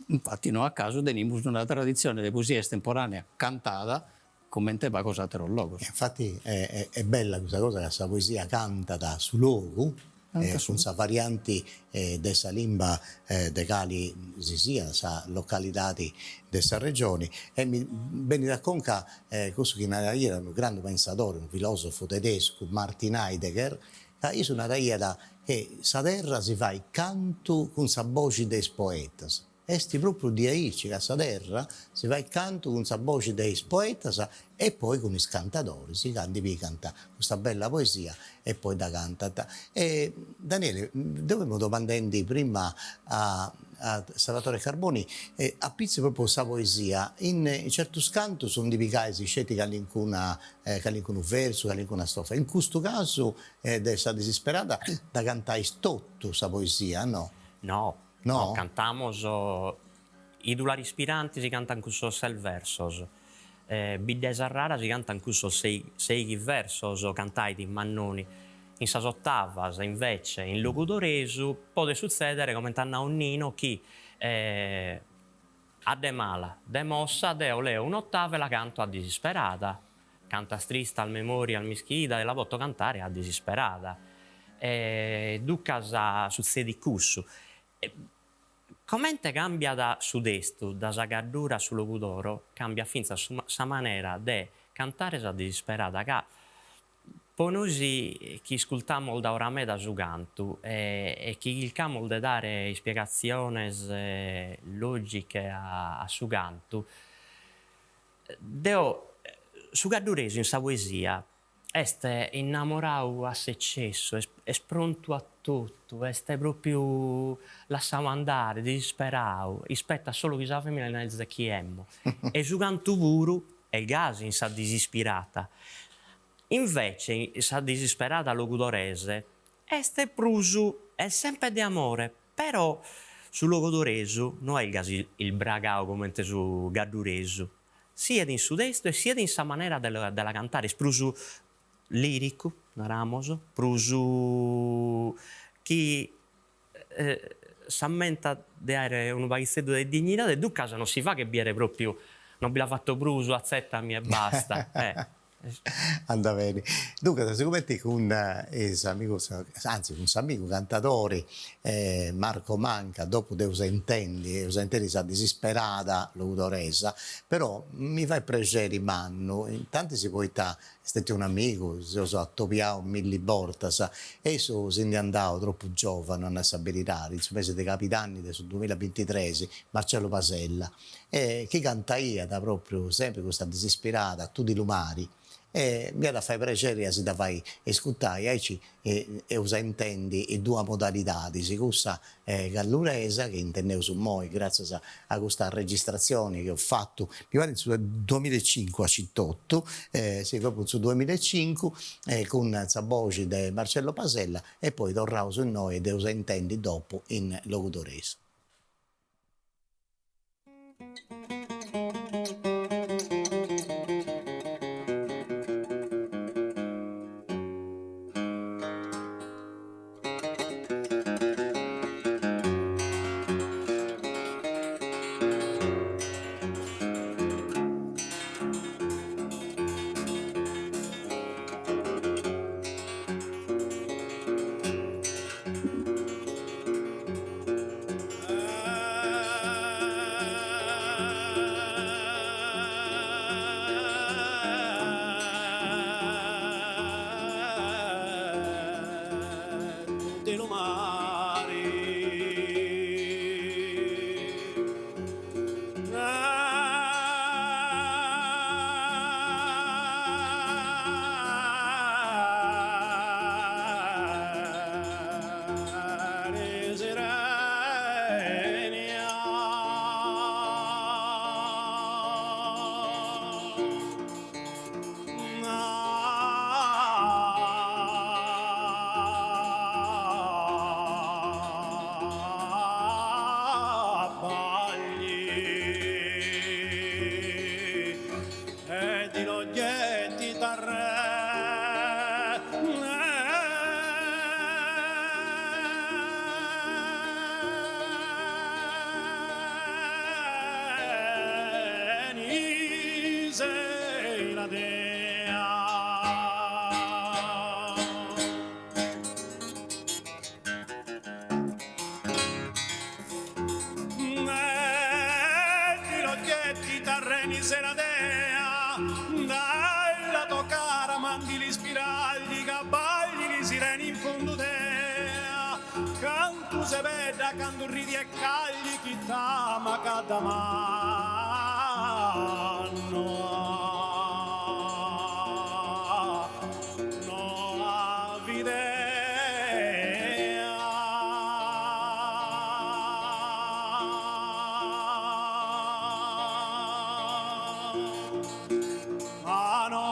Infatti no a casu tenimus una traditzione de poesia estemporanea cantada comente pagos ateros logos. Infatti est bella custa cosa ca sa poesia cantat su logu cun sa varianti de sa limba de cali si siat sa localidadi de sa regioni e mi benit a conca cussu chi naraiat unu grandu pensadori, unu filosofu tedescu, Martin Heidegger, ca issu naraiat che sa terra si fait cantu cun sa boxi de is poetas. Est propriu diaici ca sa terra si fait cantu cun sa boxi de is poetas e poi cun is cantadoris ca ndi pigant custa bella poesia e poi dda cantant. E Daniele, deu femu domandendi prima a a Salvatore Carboni apitzus propriu sa poesia, in certus cantus ndi pigais sceti calincuna calincunu versu, calincuna strofa, in custu casu de sa disisperada dda cantais totu sa poesia, no? No, No? Cantamos Idula Rispiranti si cantan cussos ses versos, Biddesa Rara si cantan cussos seighi versos, cantait Mannoni. In sas otavas, invece, in logudoresu, podet sutzedere, comente at nau Nino, chi a de mala, de mossa, deo leo un'otava e la canto a disisperada, Cantas tristas memorias m'ischida e la poto cantare a disisperada. E ducas sutzedit cussu. Comente cambiat su testu da sa Gaddura a su Logudoro, cambiat fintzas su sa manera de cantare sa disisperada ca po nois chi iscultamos da ora meda su cantu e chi chircamos de dare ispiegatziones logiche a su cantu, Deo, su gadduresu in sa poesia est innamorau a s'eccessu, est prontu a totu, est propriu lassau andare, disisperau, ispettat solu chi sa femina li nelzet chi emmo. E su cantu puru est gasi in sa disispirata. Invece in sa disisperada logudorese est prus, est sempre de amore, Però su logudoresu no est gasi isbragau comente su gadduresu, siat in su testu e siat in sa manera de la cantare, est prus liricu, naramos, prus chi s'ammentat de àere unu paghitzeddu de dignidade e duncas non si faghet bìere pròpiu, non bi la fatto prus, atzettami e basta. Andat beni. Duncas, sigumenti cun is amigus, anzi cun s'amigu cantadori Marco Manca, dopu dd'eus a intendi, eus a intendi sa disisperada logudoresa, però mi fait prexeri mannu, intantis poita est stetiu un'amigu, seus atobiaus milli bortas e issu si nd'est andau tropu giovanu, a nai sa beridadi, in su mesi de cabidanni de su duamillabintitres, Marcello Pasella e chi cantaiat propriu sempri custa disispirada Tu di lu mari e m'iat a fai prexeri a si dda fai iscutai, aici eus a intendi is duas modalidadis, cussa galluresa chi intendeus immoi gratzias a custa registratzioni chi eus fatu, mi parit in su duamillaecincu acitotu, si propriu in su duamillaecincu cun sa boxi de Marcello Pasella e poi torraus innoi e dd'eus a intendi dopu in logudoresu. dea. Metti l'occhietti t'arreni sena dea, dalla tua cara mandi li spiragli ch'abbagli li sireni in fundu dea, cantu se bella candu ridi e cagli chi t'ama ca t'ama no avi idea. Ma no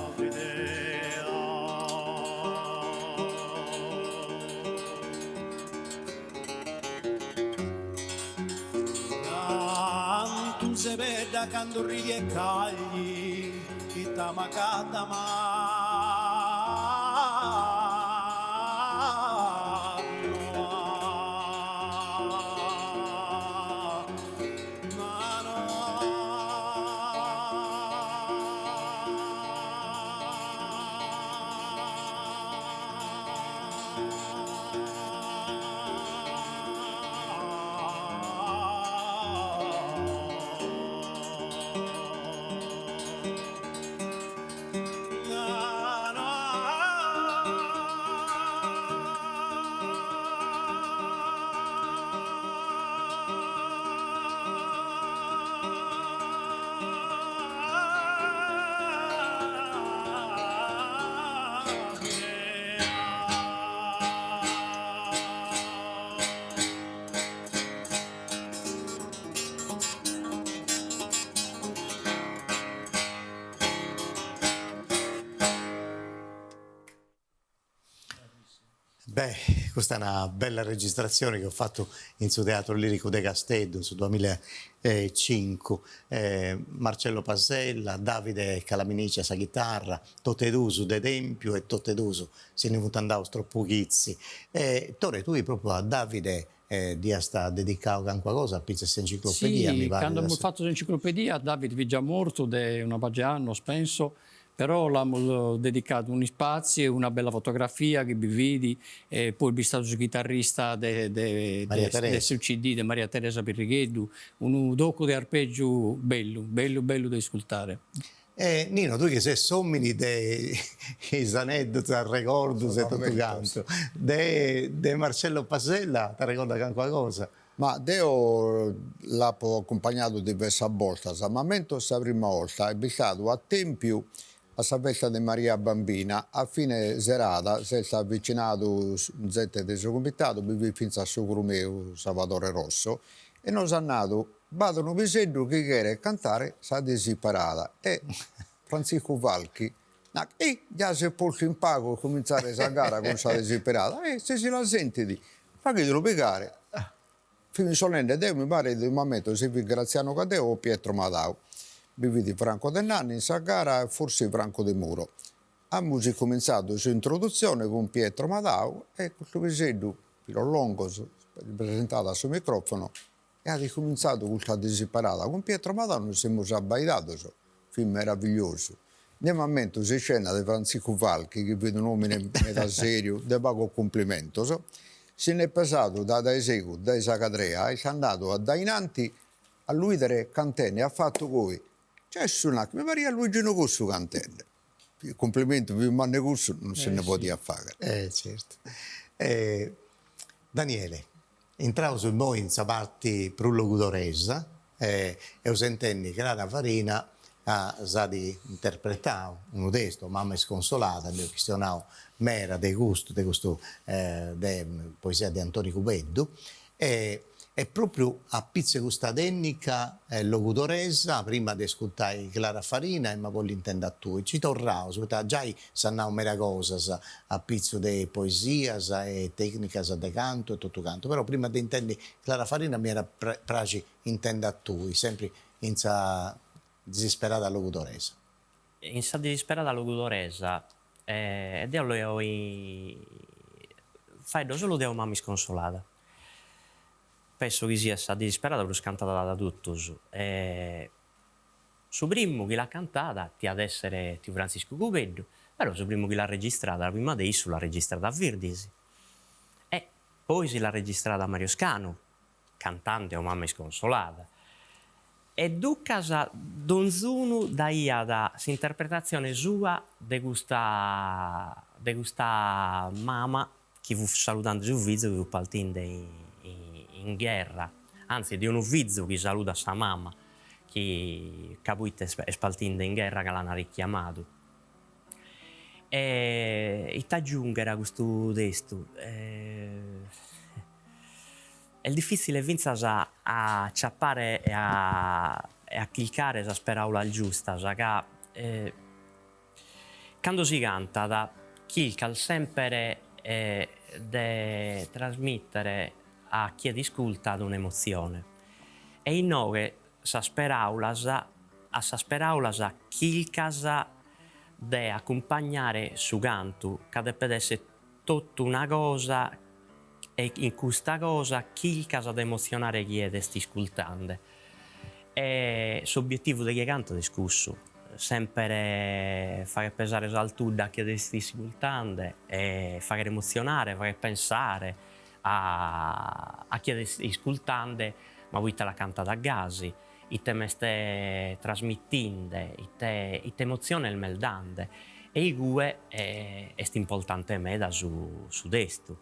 avi idea. Cantu se bella candu ridi e cagli, chi t'ama ca t'ama ma no Beh, custa est una bella registratzione chi eus fatu in su Teatru Liricu de Casteddu in su duamilla e cincu. Marcello Pasella, Davide Calaminici a sa chitarra, totu e duus de Tèmpiu e totu e duus si ndi funt andaus tropu chitzi. Tore, tui propriu a Davide dd'iast dedicau calincuna cosa a pitzu 'e s'enciclopedia, mi Sì, parit. cando amus fatu s'enciclopedia David fit già mortu de una paja 'e annos, penso, però l'amus dedicadu un'ispatziu e una bella fotografia chi bi fit e poi b'est istadu su chitarrista de de Maria de Teresa. su CD de Maria Teresa Pirrigheddu, unu tocu de arpeggiu bellu, bellu bellu de iscultare. E Nino, tui chi ses s'omini de is aneddotus, arregordus e totu cantu, de de Marcello Pasella t'arregordas calincuna cosa? Ma deo l'apo acumpagnadu diversas bortas, m'ammento sa prima 'orta est bistadu a Tèmpiu a sa festa de Maria Bambina, a fine serada s'est avvicinadu zente de su comitadu, bi fit fintzas sogru meu Salvadore Rosso, e nos at nadu B'at unu piseddu chi cheret cantare sa disiperada e Frantziscu Falchi nat, Ih, già s'est postu in pagu a cumintzare sa gara cun sa disiperada, e si si la sentit, faghidelu pigare. Fimus sonende deo mi paret, no m'ammento si fit Graziano Caddeo o Pietro Madau. Bi fit Franco De Nanni in sa gara e forsi Franco Demuro. Amus cumintzadu s'introdutzione cun Pietro Madau e custu piseddu, pilos longos, s'est presentadu a su microfono E at cumintzadu custa disiparada cun Pietro Madau nos semus abbaidados, fit meravigliosu. Deo m'ammento s'iscena de Frantziscu Falchi, chi fit un'omine meda seriu, de pagos cumplimentos, si nd'est pesadu dae dae segus dae sa cadrea e est andadu a dae in anti a lu 'idere cantende e at fatu goi, Gesù nachi, mi pariat Luigino Cossu cantende. Cumplimentu pius mannu 'e cussu non si nde podiat fagher. Eh certu. Daniele, Intraus immoi in sa parti prus logudoresa e eus a intendi Crara Farina ca s'at interpretau unu testu, Mama isconsolada, nd'eus chistionau meda de custu, de custu de poesia de Antoni Cubeddu e E propriu a pitzu 'e custa tennica logudoresa, prima de ascurtai Clara Farina emu a bolli intendi a tui, nci torraus, poita giai s'at nau meda cosas a pitzu de poesias e tecnicas de cantu e totu cantu, però prima de intendi Clara Farina m'iat a praxi intendi a tui, sempri in sa disisperada logudoresa. In sa disisperada logudoresa deo leo faeddo solu de una mama isconsolada. Penso chi siat sa disisperada prus cantada da totus e su primu chi l'at cantada tiat essere tiu Frantziscu Cubeddu, però su primu chi l'at registrada prima de issu l'at registrada Virdis e poi si l'at registrada Mario Scanu cantande O mama isconsolada e ducas donzunu daiat s'interpretatzione sua de custa de custa mama chi fut saludande su fizu chi fut partinde in gherra, anzi de unu fizu chi saludat sa mama chi ca poite est partinde in gherra ca l'an richiamadu. E ite agiunghere a custu testu? Est difitzile fintzas a aciapare e a e a chircare sas peraulas giustas ca Cando si cantat chircas semper de trasmìtere a chie t'iscultat un'emotzione e inoghe sas peràulas a sas peràulas chircas de acumpagnare su cantu ca depet esser totu una cosa e in custa cosa chircas de emotzionare chie t'est iscultende e s'obietivu de chie cantat est cussu, semper fagher pesare s'altudda a chie t'est iscultende e fagher emotzionare, fagher pensare a a chie t'est iscultende ma poite la cantat gasi, ite m'est trasmitinde, ite ite emotzione m'est dande e igue est importante meda su su testu,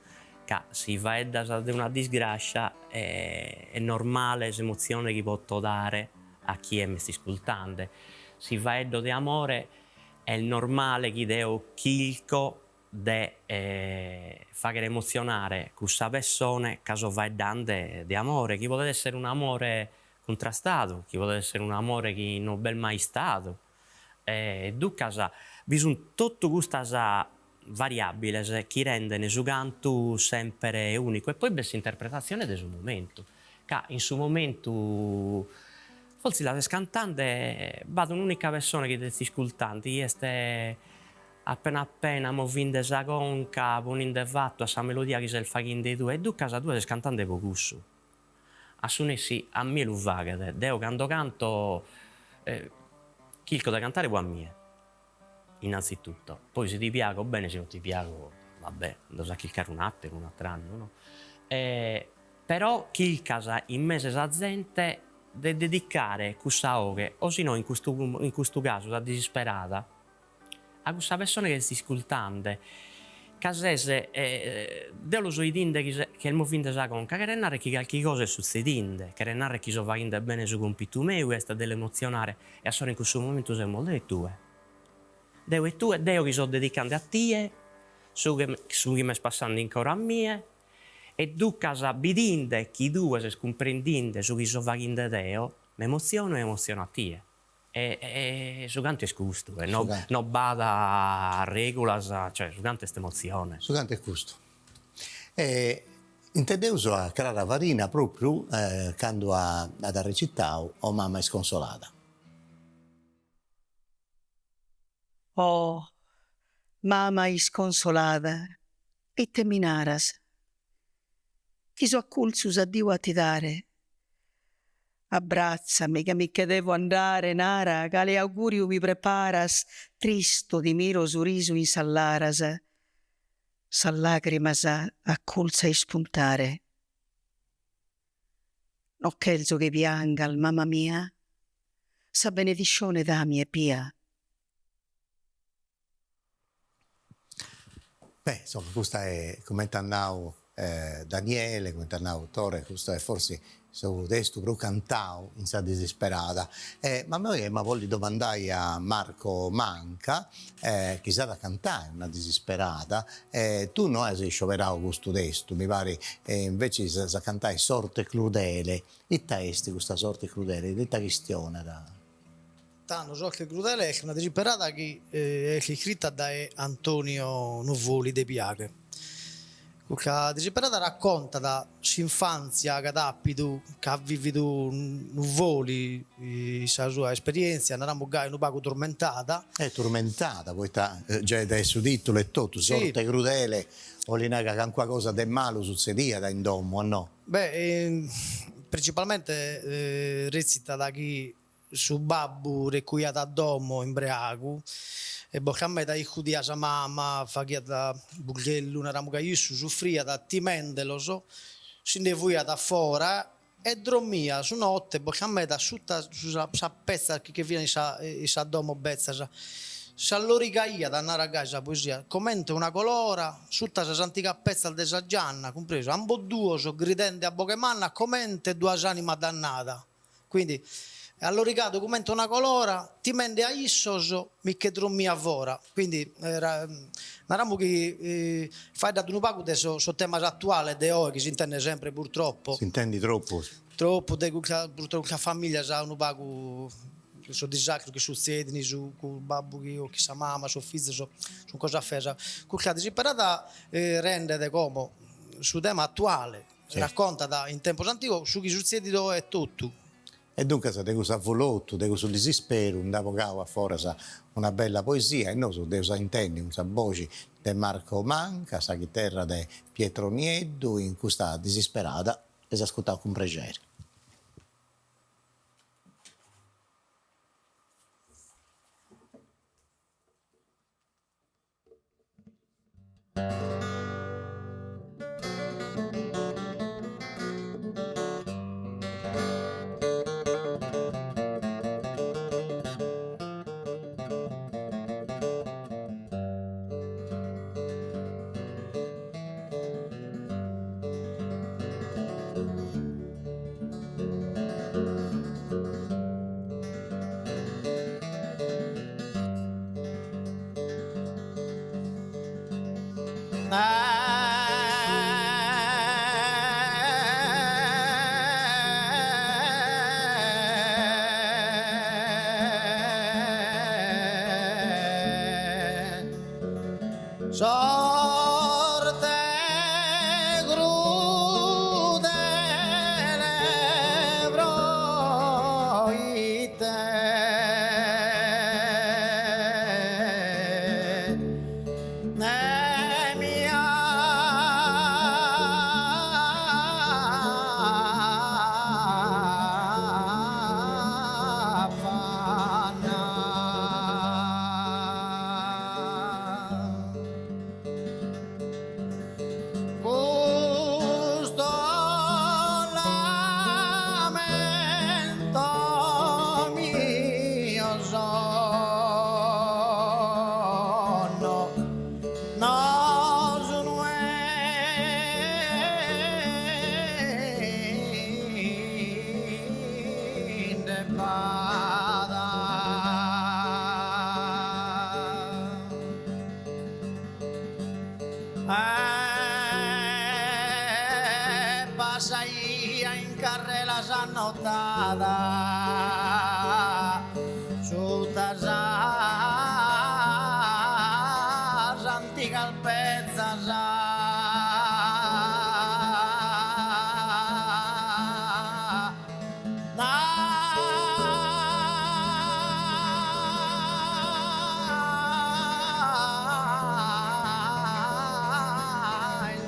ca si faeddas de una disgrascia est normale s'emotzione chi poto dare a chie m'est iscultande, si faeddo de amore est normale chi deo chirco de fagher emotzionare cussa pessone ca so faeddande de amore, chi podet esser un'amore cuntrastadu, chi podet esser un'amore chi no b'est mai istadu. E duncas bi sunt totu custas variabiles chi renden su cantu semper unicu e poi b'est s'interpretatzione de su momentu, ca in su momentu fortzis la ses cantande b'at un'unica pessone chi t'est iscultande chi est Appena appena movinde sa conca, poninde fatu a sa melodia chi ses faghinde tue, e duncas tue ses cantande po cussu. A su nessi a mie lu faghet, deo cando canto chirco de cantare po a mie, innanzitutto, poi si ti piago bene, si non ti piago va bè, andaus a chircare un'atteru, un'atter'annu no. Però chircas in mesu 'e sa zente de dedicare cussa 'oghe, o si no in custu in custu casu sa disisperada, a cussa pessone chi est iscultande, ca ses, deo lu so 'idinde chi chi est movinde sa conca, cheret narrer chi calchi cosa est sutzedinde, cheret narrer chi so faghinde bene su compitu meu, est de l'emotzionare, e assora in cussu momentu semus deo e tue, deo e tue, deo chi so dedicande a tie su chi su chi m'est passande in coro a mie, e duncas bidinde chi tue ses cumprendinde su chi so faghinde deo, m'emotziono e emotziono a tie. E su cantu est custu, e no no b'at regulas, cioè su cantu est emotzione. Su cantu est custu. E intendeus a Crara Farina propriu candu at recitau O mama isconsolada. Oh mama isconsolada, ite mi naras? Chi so acculzu s'addiu a ti dare Abbrazzami ca mi che devo andare nara cale auguriu mi preparas tristu ti miro su risu in sas laras sas lagrimas acculzu a ispuntare no chelzo chi piangas mama mia sa benediscione dami ebbia. Beh, insomma, custa est, comente at nau Daniele, comente at nau Tore, custu est forsis su testu prus cantau in sa disisperada. Ma immoi emu a bolli domandai a Marco Manca, chi s'at a cantai una disisperada, tui no as scioberau custu testu, mi parit, invecias as a cantai Sorte crudele. Ita est custa sorte crudele, de ita chistionat? Tando, Sorte crudele est una disiperada chi est iscrita dae Antonio Nuvoli de Piaghe. Custa disiperada raccontat s'infantzia ch'at apidu, ca at vividu unu voli sa sua esperientzia, naramus gai, unu pagu turmentada. E turmentada, poita giai dae su titulu etotu, sorte crudele, 'olit nai ca calincuna cosa de malu sutzediat in domu, o no? Beh, principalmente retzitat chi Su babbu recuiat a domo imbreagu e bortas meda iscudiat sa mama, faghiat burdellu, naramus gai, issu sufriat timendelos, si nde fuiat a fora e drommiat su note bortas meda suta sa petza chi che fiat in sa in sa domo betzas, s'allorigaiat, narat gai sa poesia, comente una colora suta sas antigas petzas de sa gianna, cumpresu, ambos duos gridende a boghe manna comente duas animas dannadas. Quindi, allorigadu comente una colora, timende a issos mi che drommia fora. Quindi, naramus chi faeddat unu pagu de sos temas atuales de oe chi s'intendet sempre purtroppo. S'intendit tropu. Tropu de custa purtroppo custas familias unu pagu sos disastros chi sutzedin su babbu chi 'ochit sa mama, sos fizos, sun cosas feas. Custa disiperada rendet como su tema atuale Raccontat in tempos antigos su chi sutzedit oe etotu. E duncas de cussu avolotu, de cussu disisperu nd'at bogau a foras una bella poesia e nosu dd'eus a intendi cun sa boxi de Marco Manca, sa chiterra de Pietro Nieddu in custa disisperada eis ascurtau cun prexeri. Sorte crudele proite mi afanna. Custu lamento mio sono no sunu in debadas. E passaia in carrela sa notada Sutta sas antigas pezzas.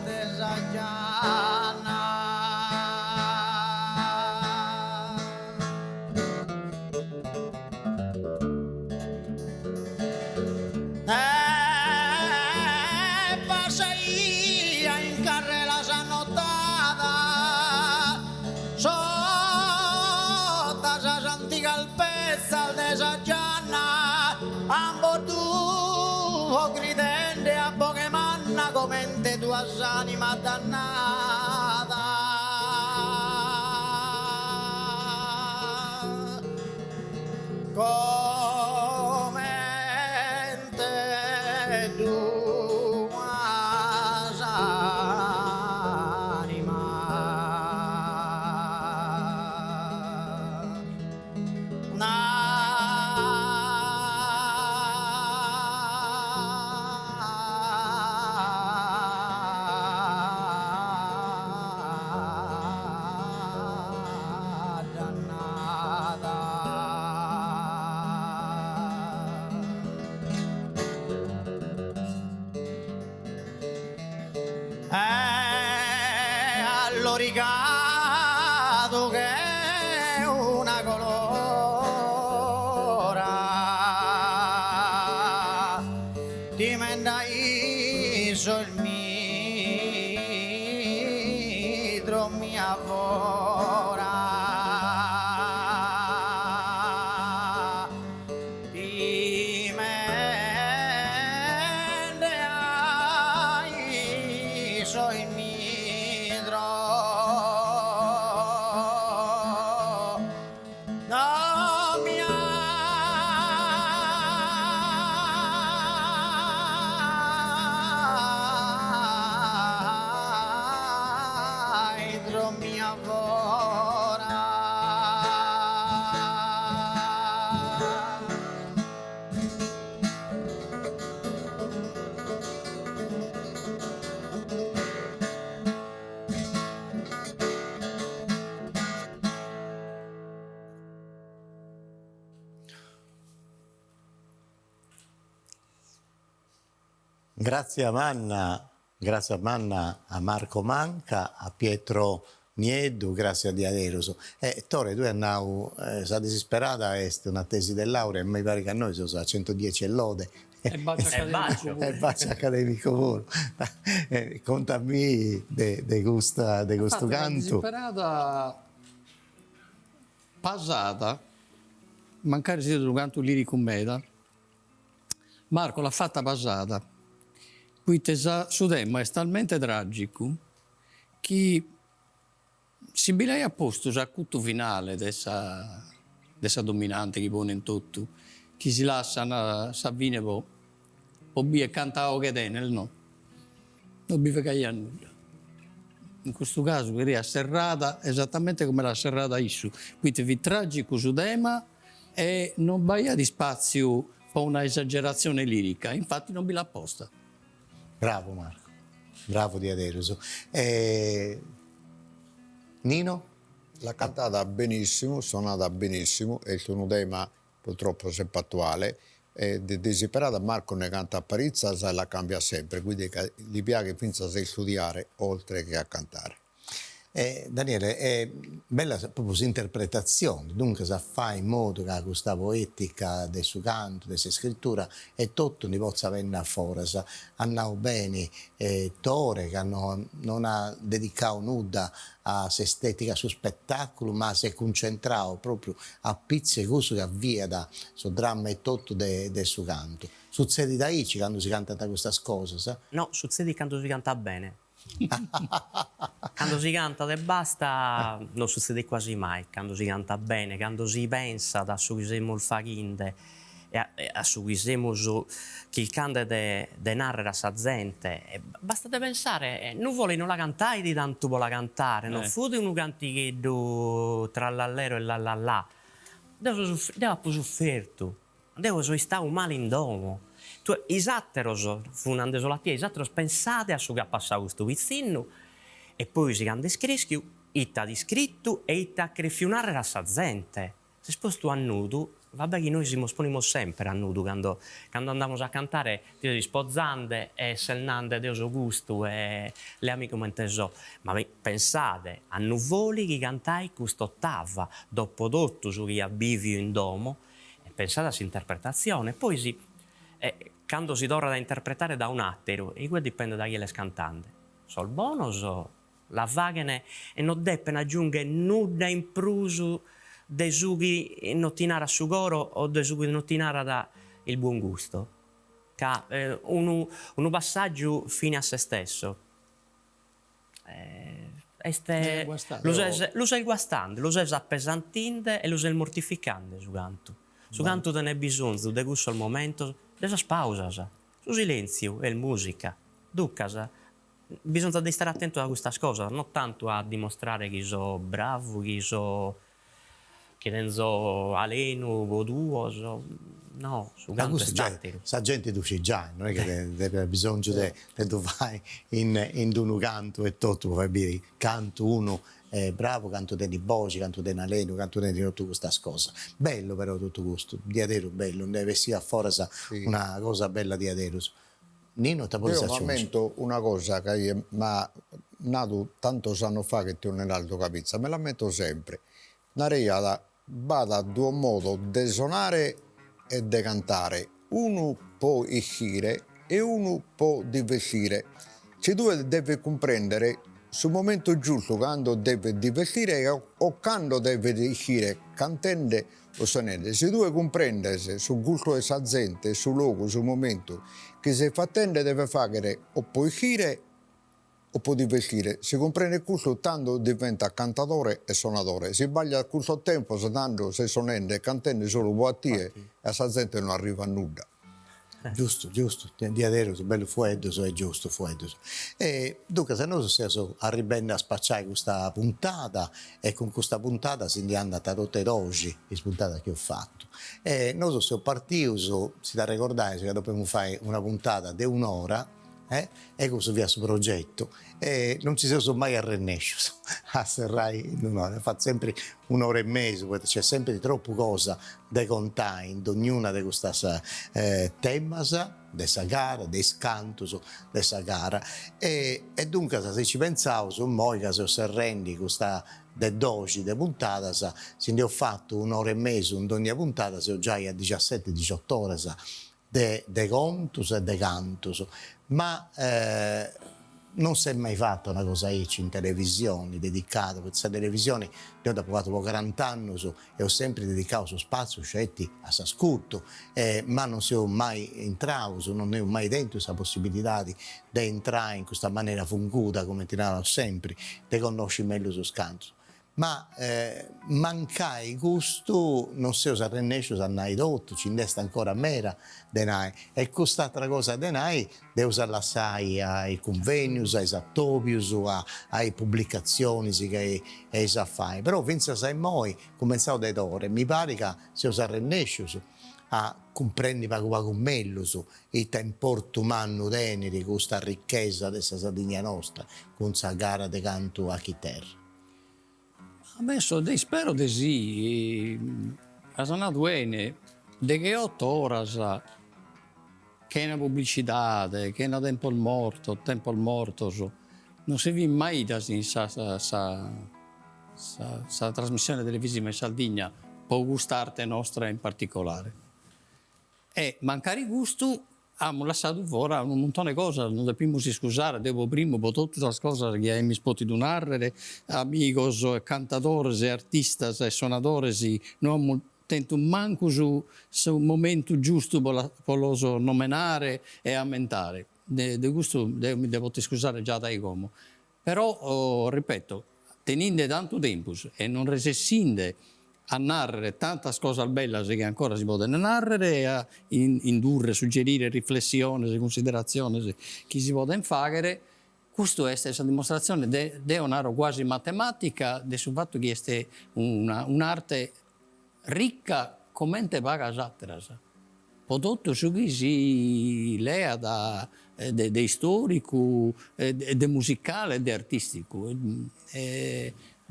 De sa gianna. E passaia in carrela sa notada Sota sas antigas petzas de sa gianna Ambos duos gridende a boghe manna Comente duas animas dannadas Comente duas animas E allorigadu che una colora Timende a issos mi drommia fora. Timende a issos mi drommia. Drommia fora. Gràtzia manna, gràtzia manna a Marco Manca, a Pietro Nieddu, gràtzias diaderus. E Tore, tui as nau sa disisperada est una tesi de laurea e mi parit ca nois seus a centodieci e lode. E bacio accademicu puru. E bacio accademicu puru. Contamì de custa de custu cantu. Disisperada pasada, mancari siat unu cantu liricu meda, Marco l'at fata pasada, poite sa su tema est talmente tragicu chi si bi l'aiat postu s'acutu finale de sa de sa dominante chi ponen totu, chi si lassan sa fine po po bier canta 'oghe tenes no, no bi fegaiat nudda. In custu casu cheriat serrada esattamente come l'at serrada issu, poite fit tragicu su tema e non b'aiat ispatziu po una esageratzione lirica, infatti non bi l'at posta. Bravu Marco, bravu diaderus. E Nino? L'at cantada benissimu, sonada benissimu, est unu tema purtroppo sempre attuale e de disiperada Marco nde cantat paritzas e la cambiat sempre, quindi ca li piaghet fintzas a istudiare oltre che a cantare. E Daniele, est bella propriu s'interpretatzioni, duncas a fai in modu ca custa poetica de su cantu, de s'iscritura e totu ndi potzat benni a foras. At nau beni Tore ca no non at dedicau nudda a s'estetica, a su spetaculu, ma s'est cuncentrau propriu a pitzu 'e cussu ca fiat su dramma e totu de su cantu. Sutzedit aici candu si cantant custas cosas? No, sutzedit candu si cantat bene. Cando si cantat e basta non sutzedit quasi mai, cando si cantat bene, cando si pensat a su chi semus faghinde e a su chi semus chircande de de narrer a sa zente, bastat de pensare, Nuvoli no la cantait tantu po la cantare, non fut unu cantigheddu trallallero e lallallà, deo so deo apo sufertu Deo so istau male in domo. Tue, is àteros, fut nande solu a tie, is àteros pensade a su chi at passau custu pitzinnu e poi si cando est creschiu ite at iscritu e ite at crefiu narrer a sa zente. S'est postu a nudu, va bè chi nois si mos ponimus semper a nudu cando cando andamus a cantare ti ses ispozande e ses nande deo so custu e leami comente so, ma pensade a Nuvoli chi cantait cust'ottava dopo totu su chi at biviu in domo E pensade a s'interpretatzione, poi si cando si torrat a interpretare da un'àteru, igue dipendet da chie l'est cantande, sos bonos la faghen e no depen agiungher nudda in prus de su chi no ti narat su coro o de su chi no ti narat il buon gusto, ca unu unu passàgiu fine a se stesso Est lu ses lu ses guastande, lu ses appesantinde e lu ses mortificande su cantu. Su cantu tenet bisonzu de cussos momentos, de sas pausas. Su silentziu est musica. Duncas, bisonzat de istare atentu a custas cosas, no tantu a dimostrare chi so bravu, chi so Chi tenzo alenu po duos, no, su cantu est àteru. Sa genti ddu scit giai, no est chi tenet bisongiu de ddu fai in d'unu cantu e totu po fai biri cantu unu est bravu, cantu tenit boxi, cantu tenit alenu, cantu tenit totu custas cosas. Bellu però totu custu, diaderus bellu, nd'est bessiu a foras una cosa bella diaderus. Nino ita bolis Deo aciungi? m'ammento una cosa ca m'at nadu tantos annos faghet tiu Nenaldu Cabitza, me l'ammento sempre, naraiat b'at duos modos de sonare e de cantare, unu po ischire e unu po divertire. Si tue deves cumprendere su momentu giustu cando deves divertire o cando deves ischire cantende o sonende. Si tue cumprendes su gustu 'e sa zente, su logu, su momentu chi ses fatende deves faghere o po ischire o po divertire. Si cumprendes custu tando diventas cantadore e sonadore. Si isbaglias custos tempos tando ses sonende e cantende solu po a tie e a sa zente no arrivat nudda. Giustu, giustu, diaderus, bellus fueddus e giustus fueddus. E duncas nosu seus arribendi a spaciai custa puntada e cun custa puntada si ndi andant totu e doxi is puntadas chi eus fatu. E nosu seus partius, si dd'arregordais, ca depemus fai una puntada de un'ora, e cussu fiat su progetu e non nci seus mai arrennescius a serrai in un'ora, eus fatu sempri un'ora e mesu, poita nc'est sempri tropu cosa de contai in dognuna de custas temas de sa gara, de is cantus de sa gara e duncas si nci pentzaus immoi ca seus serrendi custa de doxi de puntadas, si nd'eus fatu un'ora e mesu in dogna puntada seus giai a dixiaseti dixiott'oras de de contus e de cantus, ma non s'est mai fata una cosa aici in televisioni dedicada, poita sa televisioni deu dd'apu fatu po corant'annus e eus sempri dedicau su spaziu sceti a s'ascurtu, ma non seus mai intraus, non eus mai tentu sa possibilidadi de intrai in custa manera funguda, cumenti naraus sempri, de connosci mellus is cantus. Ma mancai custu non seus arrennescius a nai totu, nci nd'est ancora meda de nai e cust'atra cosa de nai dd'eus a lassai a is cunvènnius, a is atobius, a is publicatzionis chi eis a fai. Però fintzas a immoi, cumentzaus de Tore, mi parit ca seus arrennescius a cumprendi pagu pagu mellus ita importu mannu tenit custa richesa de sa Sardigna nosta cun sa gara de cantu a chiterra. Penso de ispero de si, as nadu 'ene, degheotto oras chena publicidade, chena tempos mortos, tempos mortos, non si fit mai 'idas in sa sa sa trasmissione televisiva in Sardigna po cust'arte nostra in particolare. E mancari custu amus lassadu fora unu muntone 'e cosas, nos depimus iscusare, deo po primu, po totu sas cosas chi aimis potidu narrere, amigos e cantadores e artistas e sonadores no amus tentu mancu su su momentu giustu po po los nomenare e ammentare, de de custu deo mi nde poto iscusare già dae como, Però, ripeto, teninde tantu tempus e non resessinde a nàrrere tantas cosas bellas chi ancora si podent nàrrere e a indurre, suggerire riflessiones e cunsideratziones chi si podent fàghere, custu est sa dimostratzione de, deo naro quasi matematica, de su fatu chi est una un'arte ricca comente pagas àteras, po totu su chi si leat de de istoricu, de musicale e de artisticu.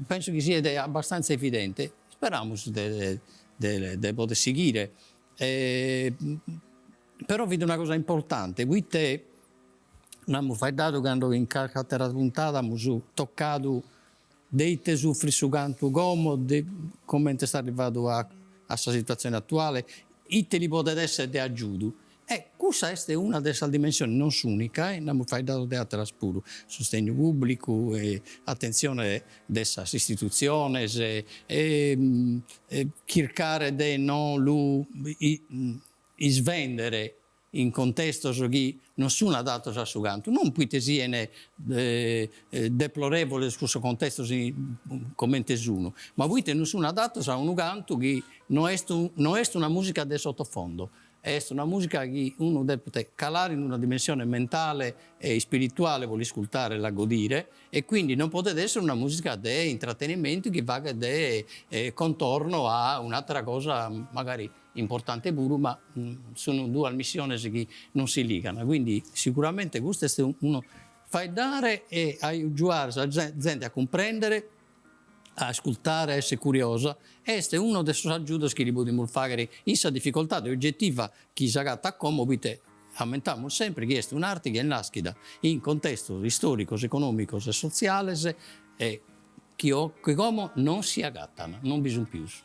Penso chi siet abbastanza evidente, isperamus de de de poder sighire, però fit una cosa importante, poite nd'amus faeddadu cando in carchi atera puntada amus tocadu De ite sufrit su cantu como, de comente est arrivadu a a sa situatzione atuale, ite li podet èssere de agiudu. E cussa est una de sas dimensiones, non s'ùnica, nd'amus faeddadu de àteras puru, sustegnu pùblicu, atentzione de sas istitutziones, e chircare de no lu isvèndere in contestos chi non sun adatos a su cantu, non poite sien deplorevoles cussos contestos comente sun, ma poite non sun adatos a unu cantu chi no est no est una musica de sottofondo, est una musica chi unu depet calare in una dimensione mentale e ispirituale po l'iscultare e la godire e quindi non podet essere una musica de intratenimentu chi faghet de contorno a un'atera cosa magari importante puru, ma sun duas missiones chi non si ligan, quindi sicuramente custu est unu faeddare e agiuare sa zente a cumprendere, a ascultare, a essere curiosa, est unu de sos agiudos chi li podimus faghere in sa dificoltade ogetiva chi s'agatat como, poite. Ammentamus sempre chi est un'arte chi est naschida in contestos istoricos, economicos e sotziales e chi chi como non si agatan, non bi sun pius.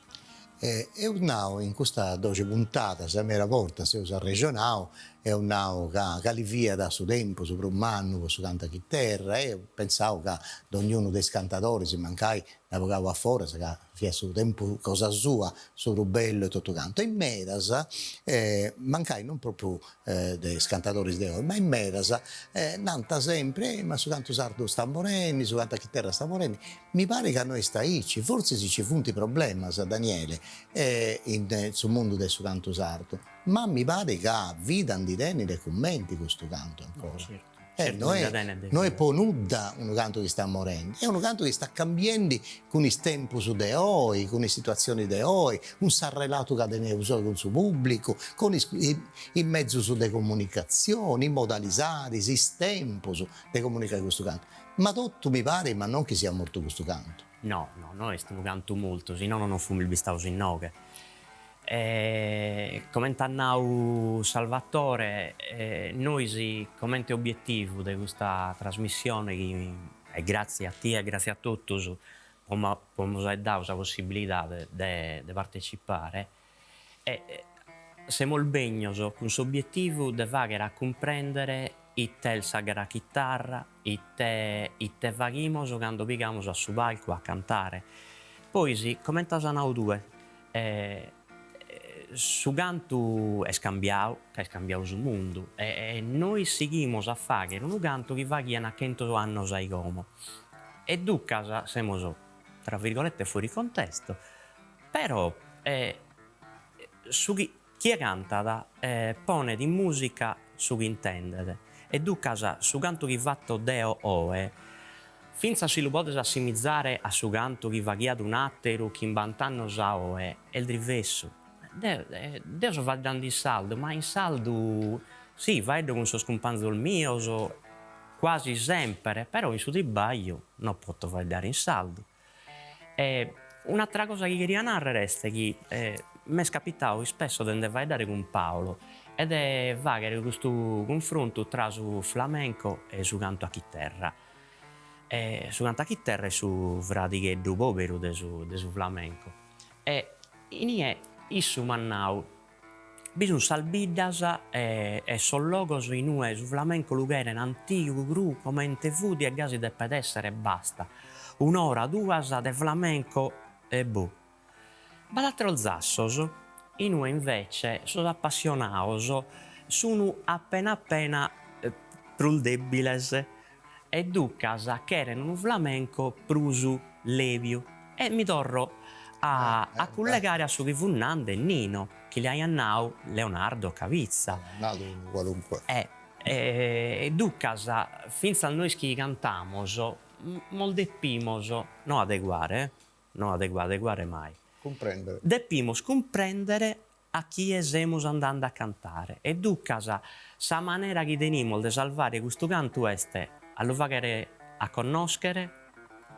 E eus nau in custa doxi puntadas, meda bortas eus arrexonau, eus nau ca cali fiat su tempus prus mannu po su cantu a chiterra e eus pentzau ca dognunu de is cantadoris mancai nd'at bogau a foras ca fiat su tempus cosa sua su prus bellu e totu cantu. E in medas, mancai non propriu de is cantadoris de oi, ma in medas nant sempri, ma su cantu sardu stat morendi, su cantu a chiterra stat morendi, mi parit ca no est aici, fortzis nci funt problemas, Daniele, in su mundu de su cantu sardu, ma mi parit ca vida ndi tenit e cumenti custu cantu ancora. E no est no est po nudda unu cantu chi stat morendi, est unu cantu chi stat cambiendi cun is tempus de oi, cun is situatzionis de oi, cun s'arrelatu ca teneus oi cun su pubblicu, cun is is mezus de comunicatzioni, is modalidadis, is tempus de comunicai custu cantu. Ma totu mi parit ma non chi siat mortu custu cantu. No, no, no est unu cantu mortu, si nono non fumis bistados inoghe. E comente at nau Salvatore, nois comente obietivu de custa trasmissione chi, e gratzie a tie e gratzie a totus po po nos aer dau sa possibilidade de de partecipare, semus bennios cun s'obietivu de fagher a cumprendere ite est sa gara a chitarra, ite ite faghimos cando pigamus a su palcu a cantare. Pois, comente as nau tue, Su cantu est cambiau, ca est cambiau su mundu, e nois sighimos a fagher unu cantu chi faghian a chentos annos a como. E duncas semus, tra virgolette, fuori contesto, però su chi chie cantat ponet in musica su chi intendet, e duncas su cantu chi fatto deo oe Fintzas si lu podes assimizare a su cantu chi faghiat un'àteru chimbant'annos a oe, est drivessu. Deo deo so faeddende in sardu, ma in sardu, si, faeddo cun sos cumpanzos mios quasi semper, però in su tribagliu no poto faeddare in sardu. E un'àtera cosa chi cheria nàrrere est chi m'est capitadu ispesso de nde faeddare cun Paolo e de fàghere custu cunfrontu tra su flamenco e su cantu a chiterra. E su cantu a chiterra est su fradigheddu pòberu de su de su flamenco. E inie issu m'at nau, bi sun sas biddas e e sos logos inue su flamenco lu cheren antigu cruu comente fut e gasi depet essere e basta. Un'ora, duas de flamenco e boh. B'at àteros zassos inue invece sos apassionados sun apena apena prus dèbiles e ducas cheren unu flamenco prus lèbiu. E mi torro a a cullegare a su chi fut nande Nino, chi li aiat nau Leonardo Cabitza. Nadu unu qualunque. E e ducas fintzas nois chi cantamos mos depimos no adeguare No adeguare, adeguare mai. Cumprèndere. Depimus cumprèndere a chie semus andende a cantare e ducas sa manera chi tenimus de salvare custu cantu est a lu fàghere a connòschere,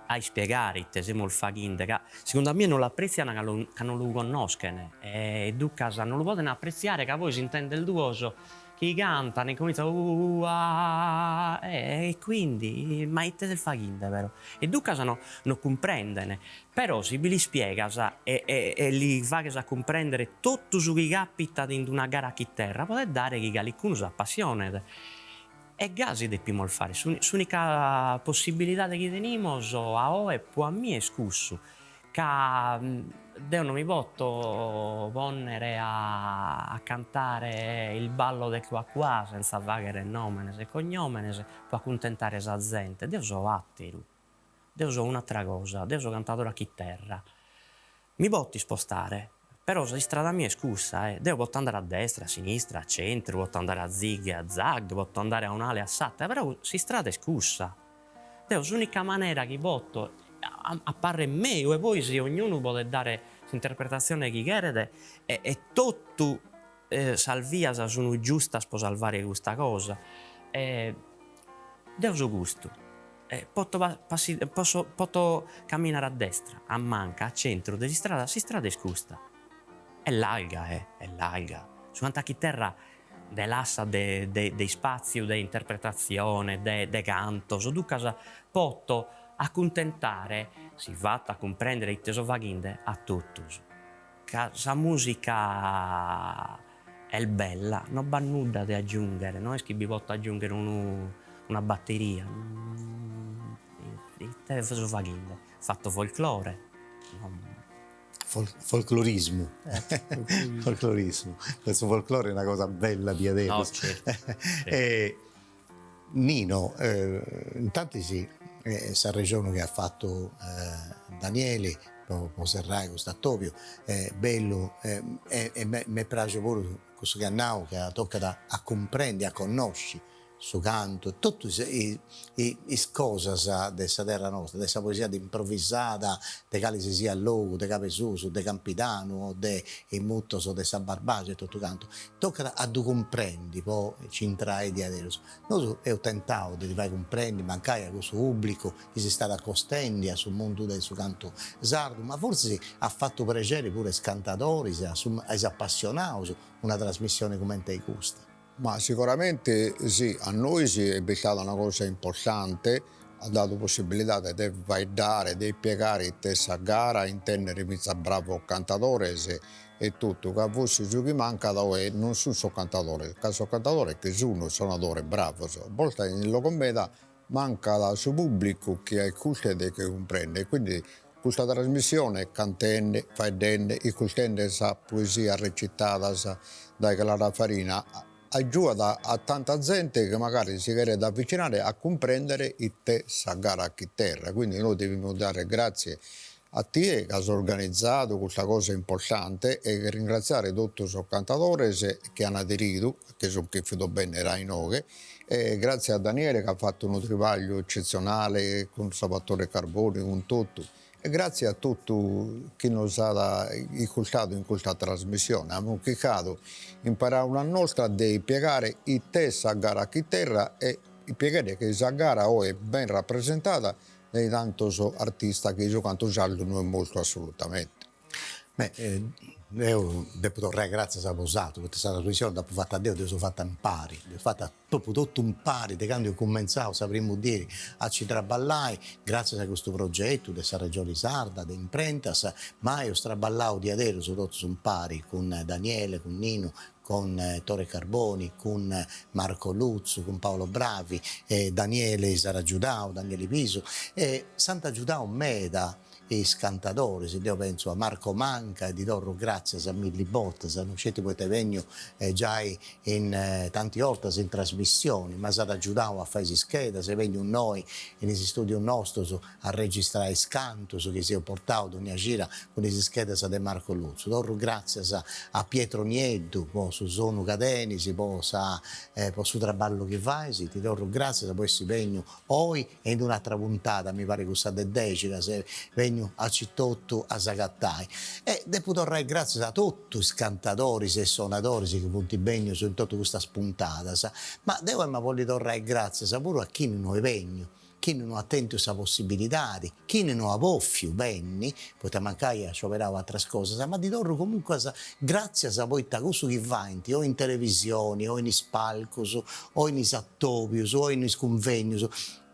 a ispiegare ite semus faghende, ca segundu a mie no l'aprètzian ca lu ca no lu connoschen e ducas no lu poden apretziare ca poi s'intenden duos Chi cantan e comintzan uh ah e quindi ma ite ses faghinde però e duncas no no cumprenden però si bi l'ispiegas e e e li faghes a cumprendere totu su chi capitat in una gara a chiterra podet dare chi calicunu s'apassionet e gasi depimos fare s'unica possibilidade chi tenimos a oe po a mie est cussu Ca deo no mi poto ponnere a cantare il ballo del qua qua senza faghere nomenes e cognomenes po acuntentare sa zente, deo so atteru, deo so un'attera cosa, deo so cantadore a chiterra, mi poto ispostare, però s'istrada mia est cussa e deo poto andare a destra, a sinistra, a centru, poto andare a zig e a zag, poto andare a un'ala e a s'attera, però s'istrada est cussa Deo s'unica manera chi poto, a parrer meu, e poi si ognunu podet dare s'interpretatzione chi cheret e e totu sas vias sun giustas pro salvare custa cosa, deo so custu, poto posso poto caminare a destra, a manca, a centru de s'istrada, s'istrada est custa, est larga eh, est larga, su cantu a chiterra. nde lassat de de ispatziu de interpretatzione, de de cantos, duncas poto acuntentare, si fatto a cumprendere ite so faghende, a totus, ca sa musica est bella, no b'at nudda de agiunghere, no est chi bi poto agiunghere unu una batteria, ite so faghende, fatto folclore, Folclorismu, folclorismu, su folclore est una cosa bella diaderus. No, certu. E Nino, intantis s'arrexonu chi at fatu Danieli po serrai custu atobiu est bellu e m'est praxiu puru cussu chi at nau ca tocat a cumprendi, a connosci su cantu, totu is cosas de sa terra nostra, de sa poesia improvisada de cali si siat logu, de Cabesusu, de Campidanu o de is mutos de sa Barbagia e totu cantu, tocat a ddu cumprendi po nci intrai diaderus. Nosu eus tentau de ddi fai cumprendi, mancai a cussu pubblicu chi si stat acostendi a su mundu de su cantu sardu, ma fortzis at fatu prexeri puru a is cantadoris, a is apassionaus, una trasmissioni cumenti a custa. Ma sicuramente si, a nois est bistada una cosa importante, at dadu possibilidade de faeddare, de ispiegare ite est sa gara, intendere fintzas bravos cantadores e totu, ca forsis su chi mancat oe non sun sos cantadores, ca sos cantadores che sun sonadores bravos, a bortas in logos meda mancat su pubblicu chi aiscultet e chi cumprendet, quindi custa trasmissione cantende, faeddende, iscultende sa poesia recitadas dae Clara Farina agiuat a tanta zente chi magari si cheret avvicinare a cumprendere ite sa gara a chiterra, quindi nois devimus dare gratzie a tie chi as organizadu custa cosa importante e ringratziare totu sos cantadores chi an aderidu, chi sun chèrfidos bènnere a inoghe e gratzie a Daniele chi at fatu unu tribagliu eccetzionale cun Salvatore Carboni, cun totu e gratzie a totu chi nos at iscultadu in custa trasmissione. Amus chircadu in paraulas nostras de ispiegare ite est sa gara a chiterra e ispieghende chi sa gara oe est ben rapresentada dae tantos artistas chi su cantu sardu no est mortu assolutamente. Beh, deu depu torrai gràtzias a bosatrus, poita sa trasmissioni dd'apu fata deu, dd'eus fata impari, dd'eus fata propriu totu impari de candu eus cumentzau sa primu diri a ci traballai, gràtzias a custu progetu de sa Regioni Sarda, de imprentas, ma eus traballau diaderus totus impari cun Daniele, cun Ninu, cun Tore Carboni, cun Marco Lutzu, cun Paolo Bravi, e Daniele s'at agiudau, Daniele Pisu, e s'ant agiudau meda is cantadoris, deu pentzu a Marco Manca e ddi torru gràtzias milli bortas, no sceti poita est benniu giai in tanti 'ortas in trasmissioni, ma s'at agiudau a fai is ischedas, est benniu innoi in is studius nostus a registrai is cantus chi seus portau dogna cida cun is ischedas de Marco Lutzu. Torru gràtzias a Pietro Nieddu po su sonu ca tenis, po sa po su traballu chi fais, ti torru gràtzias po essi benniu oi e in un'atra puntada, mi parit cussa de dexi, ca ses benniu aici totu a s'agatai. E depu torrai gràtzias a totu is cantadoris e is sonadoris chi funt bennius in totu custas puntadas, ma deu emu a bolli torrai gràtzias puru a chini no est benniu, chini no at tentu sa possibilidadi, chini no at bòfiu benni, poita mancai at scioberau atras cosas, ma ddi torru comuncas gràtzias poita cussu chi faint o in televisioni o in is palcus o in is atobius o in is cunvènnius,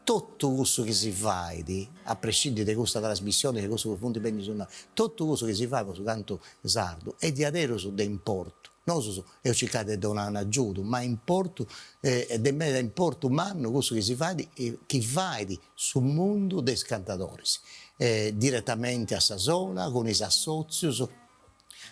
totu cussu chi si fait, a prescindi de custa trasmissioni de cussu chi funt bennius innoi, totu cussu chi si fait po su cantu sardu est diaderus de importu. Nosus eus circau de donai un'agiudu, ma importu, est de meda importu mannu cussu chi si fait, chi fait su mundu de is cantadoris, diretamenti a sa sola, cun is assotzius,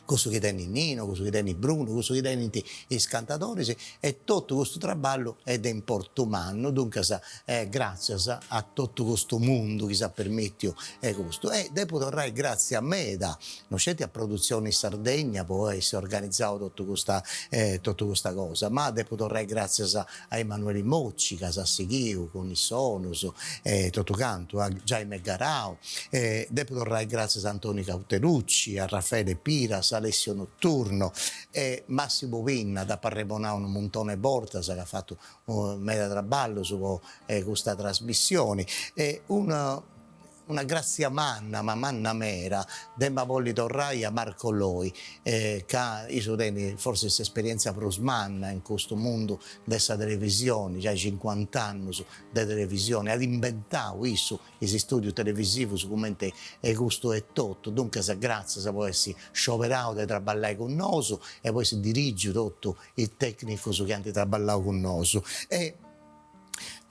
cussu chi tenit Nino, cussu chi tenit Bruno, cussu chi tenint is cantadoris e totu custu traballu est de importu mannu, duncas gràtzias a totu custu mundu chi s'at permìtiu custu. E depu torrai gràtzias meda no sceti a Produzioni Sardegna po essi organizau totu custa totu custa cosa, ma depu torrai gràtzias a Emanueli Mocci ca s'at sighiu cun is sonus e totu cantu, a Giaime Garau, e depu torrai gràtzias a Antoni Cauterucci, a Raffaele Piras, Alessio Notturno e Massimu Pinna, dd'apu arremonau unu muntoni 'e bortas ca at fatu meda traballus po custa trasmissioni e una. Una gràtzia manna, ma manna meda, dem'a bolli torrai a Marco Loi, ca issu tenit forsis s'esperièntzia prus manna in custu mundu de sa televisioni, giai cincuant'annus de televisioni, at imbentau issu is istùdius televisivus cumenti e custu etotu, duncas gràtzias po essi scioberau de traballai cun nosu e po essi dirìgiu totu is tècnicus chi ant traballau cun nosu. E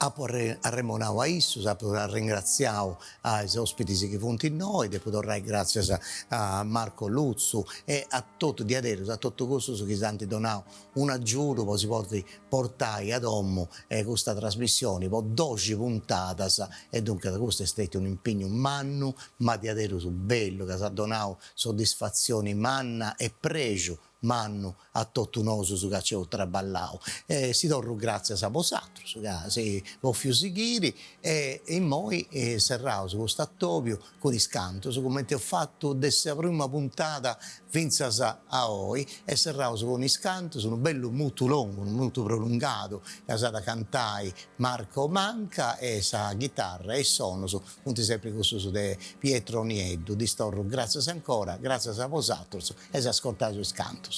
Apu arremonau a issus, apu arrengratziau a is ospitis chi funt innoi, depu torrai gràtzias a Marco Lutzu e a totu, diaderus, a totu cussus chi s'ant donau un'agiudu po si podi portai a domu custa trasmissioni po doxi puntadas e duncas custu est stetiu un'impignu mannu ma diaderus bellu ca s'at donau soddisfatzioni manna e prexu mannu a totu nosus ca ci eus traballau e si torru gratzias a bosatrus ca s'eis bofiu sighiri e immoi serraus custu atobiu cun is cantus cumenti eus fatu de sa prima puntada fintzas a oi e serraus cun is cantus unu bellu mutu longu unu mutu prolungadu ca s'at a cantai Marco Manca e sa ghitarra e is sonus funt sempri cussus de Pietro Nieddu ddis torru gratzias ancora gratzias a bosatrus E s'ascortaus is cantus.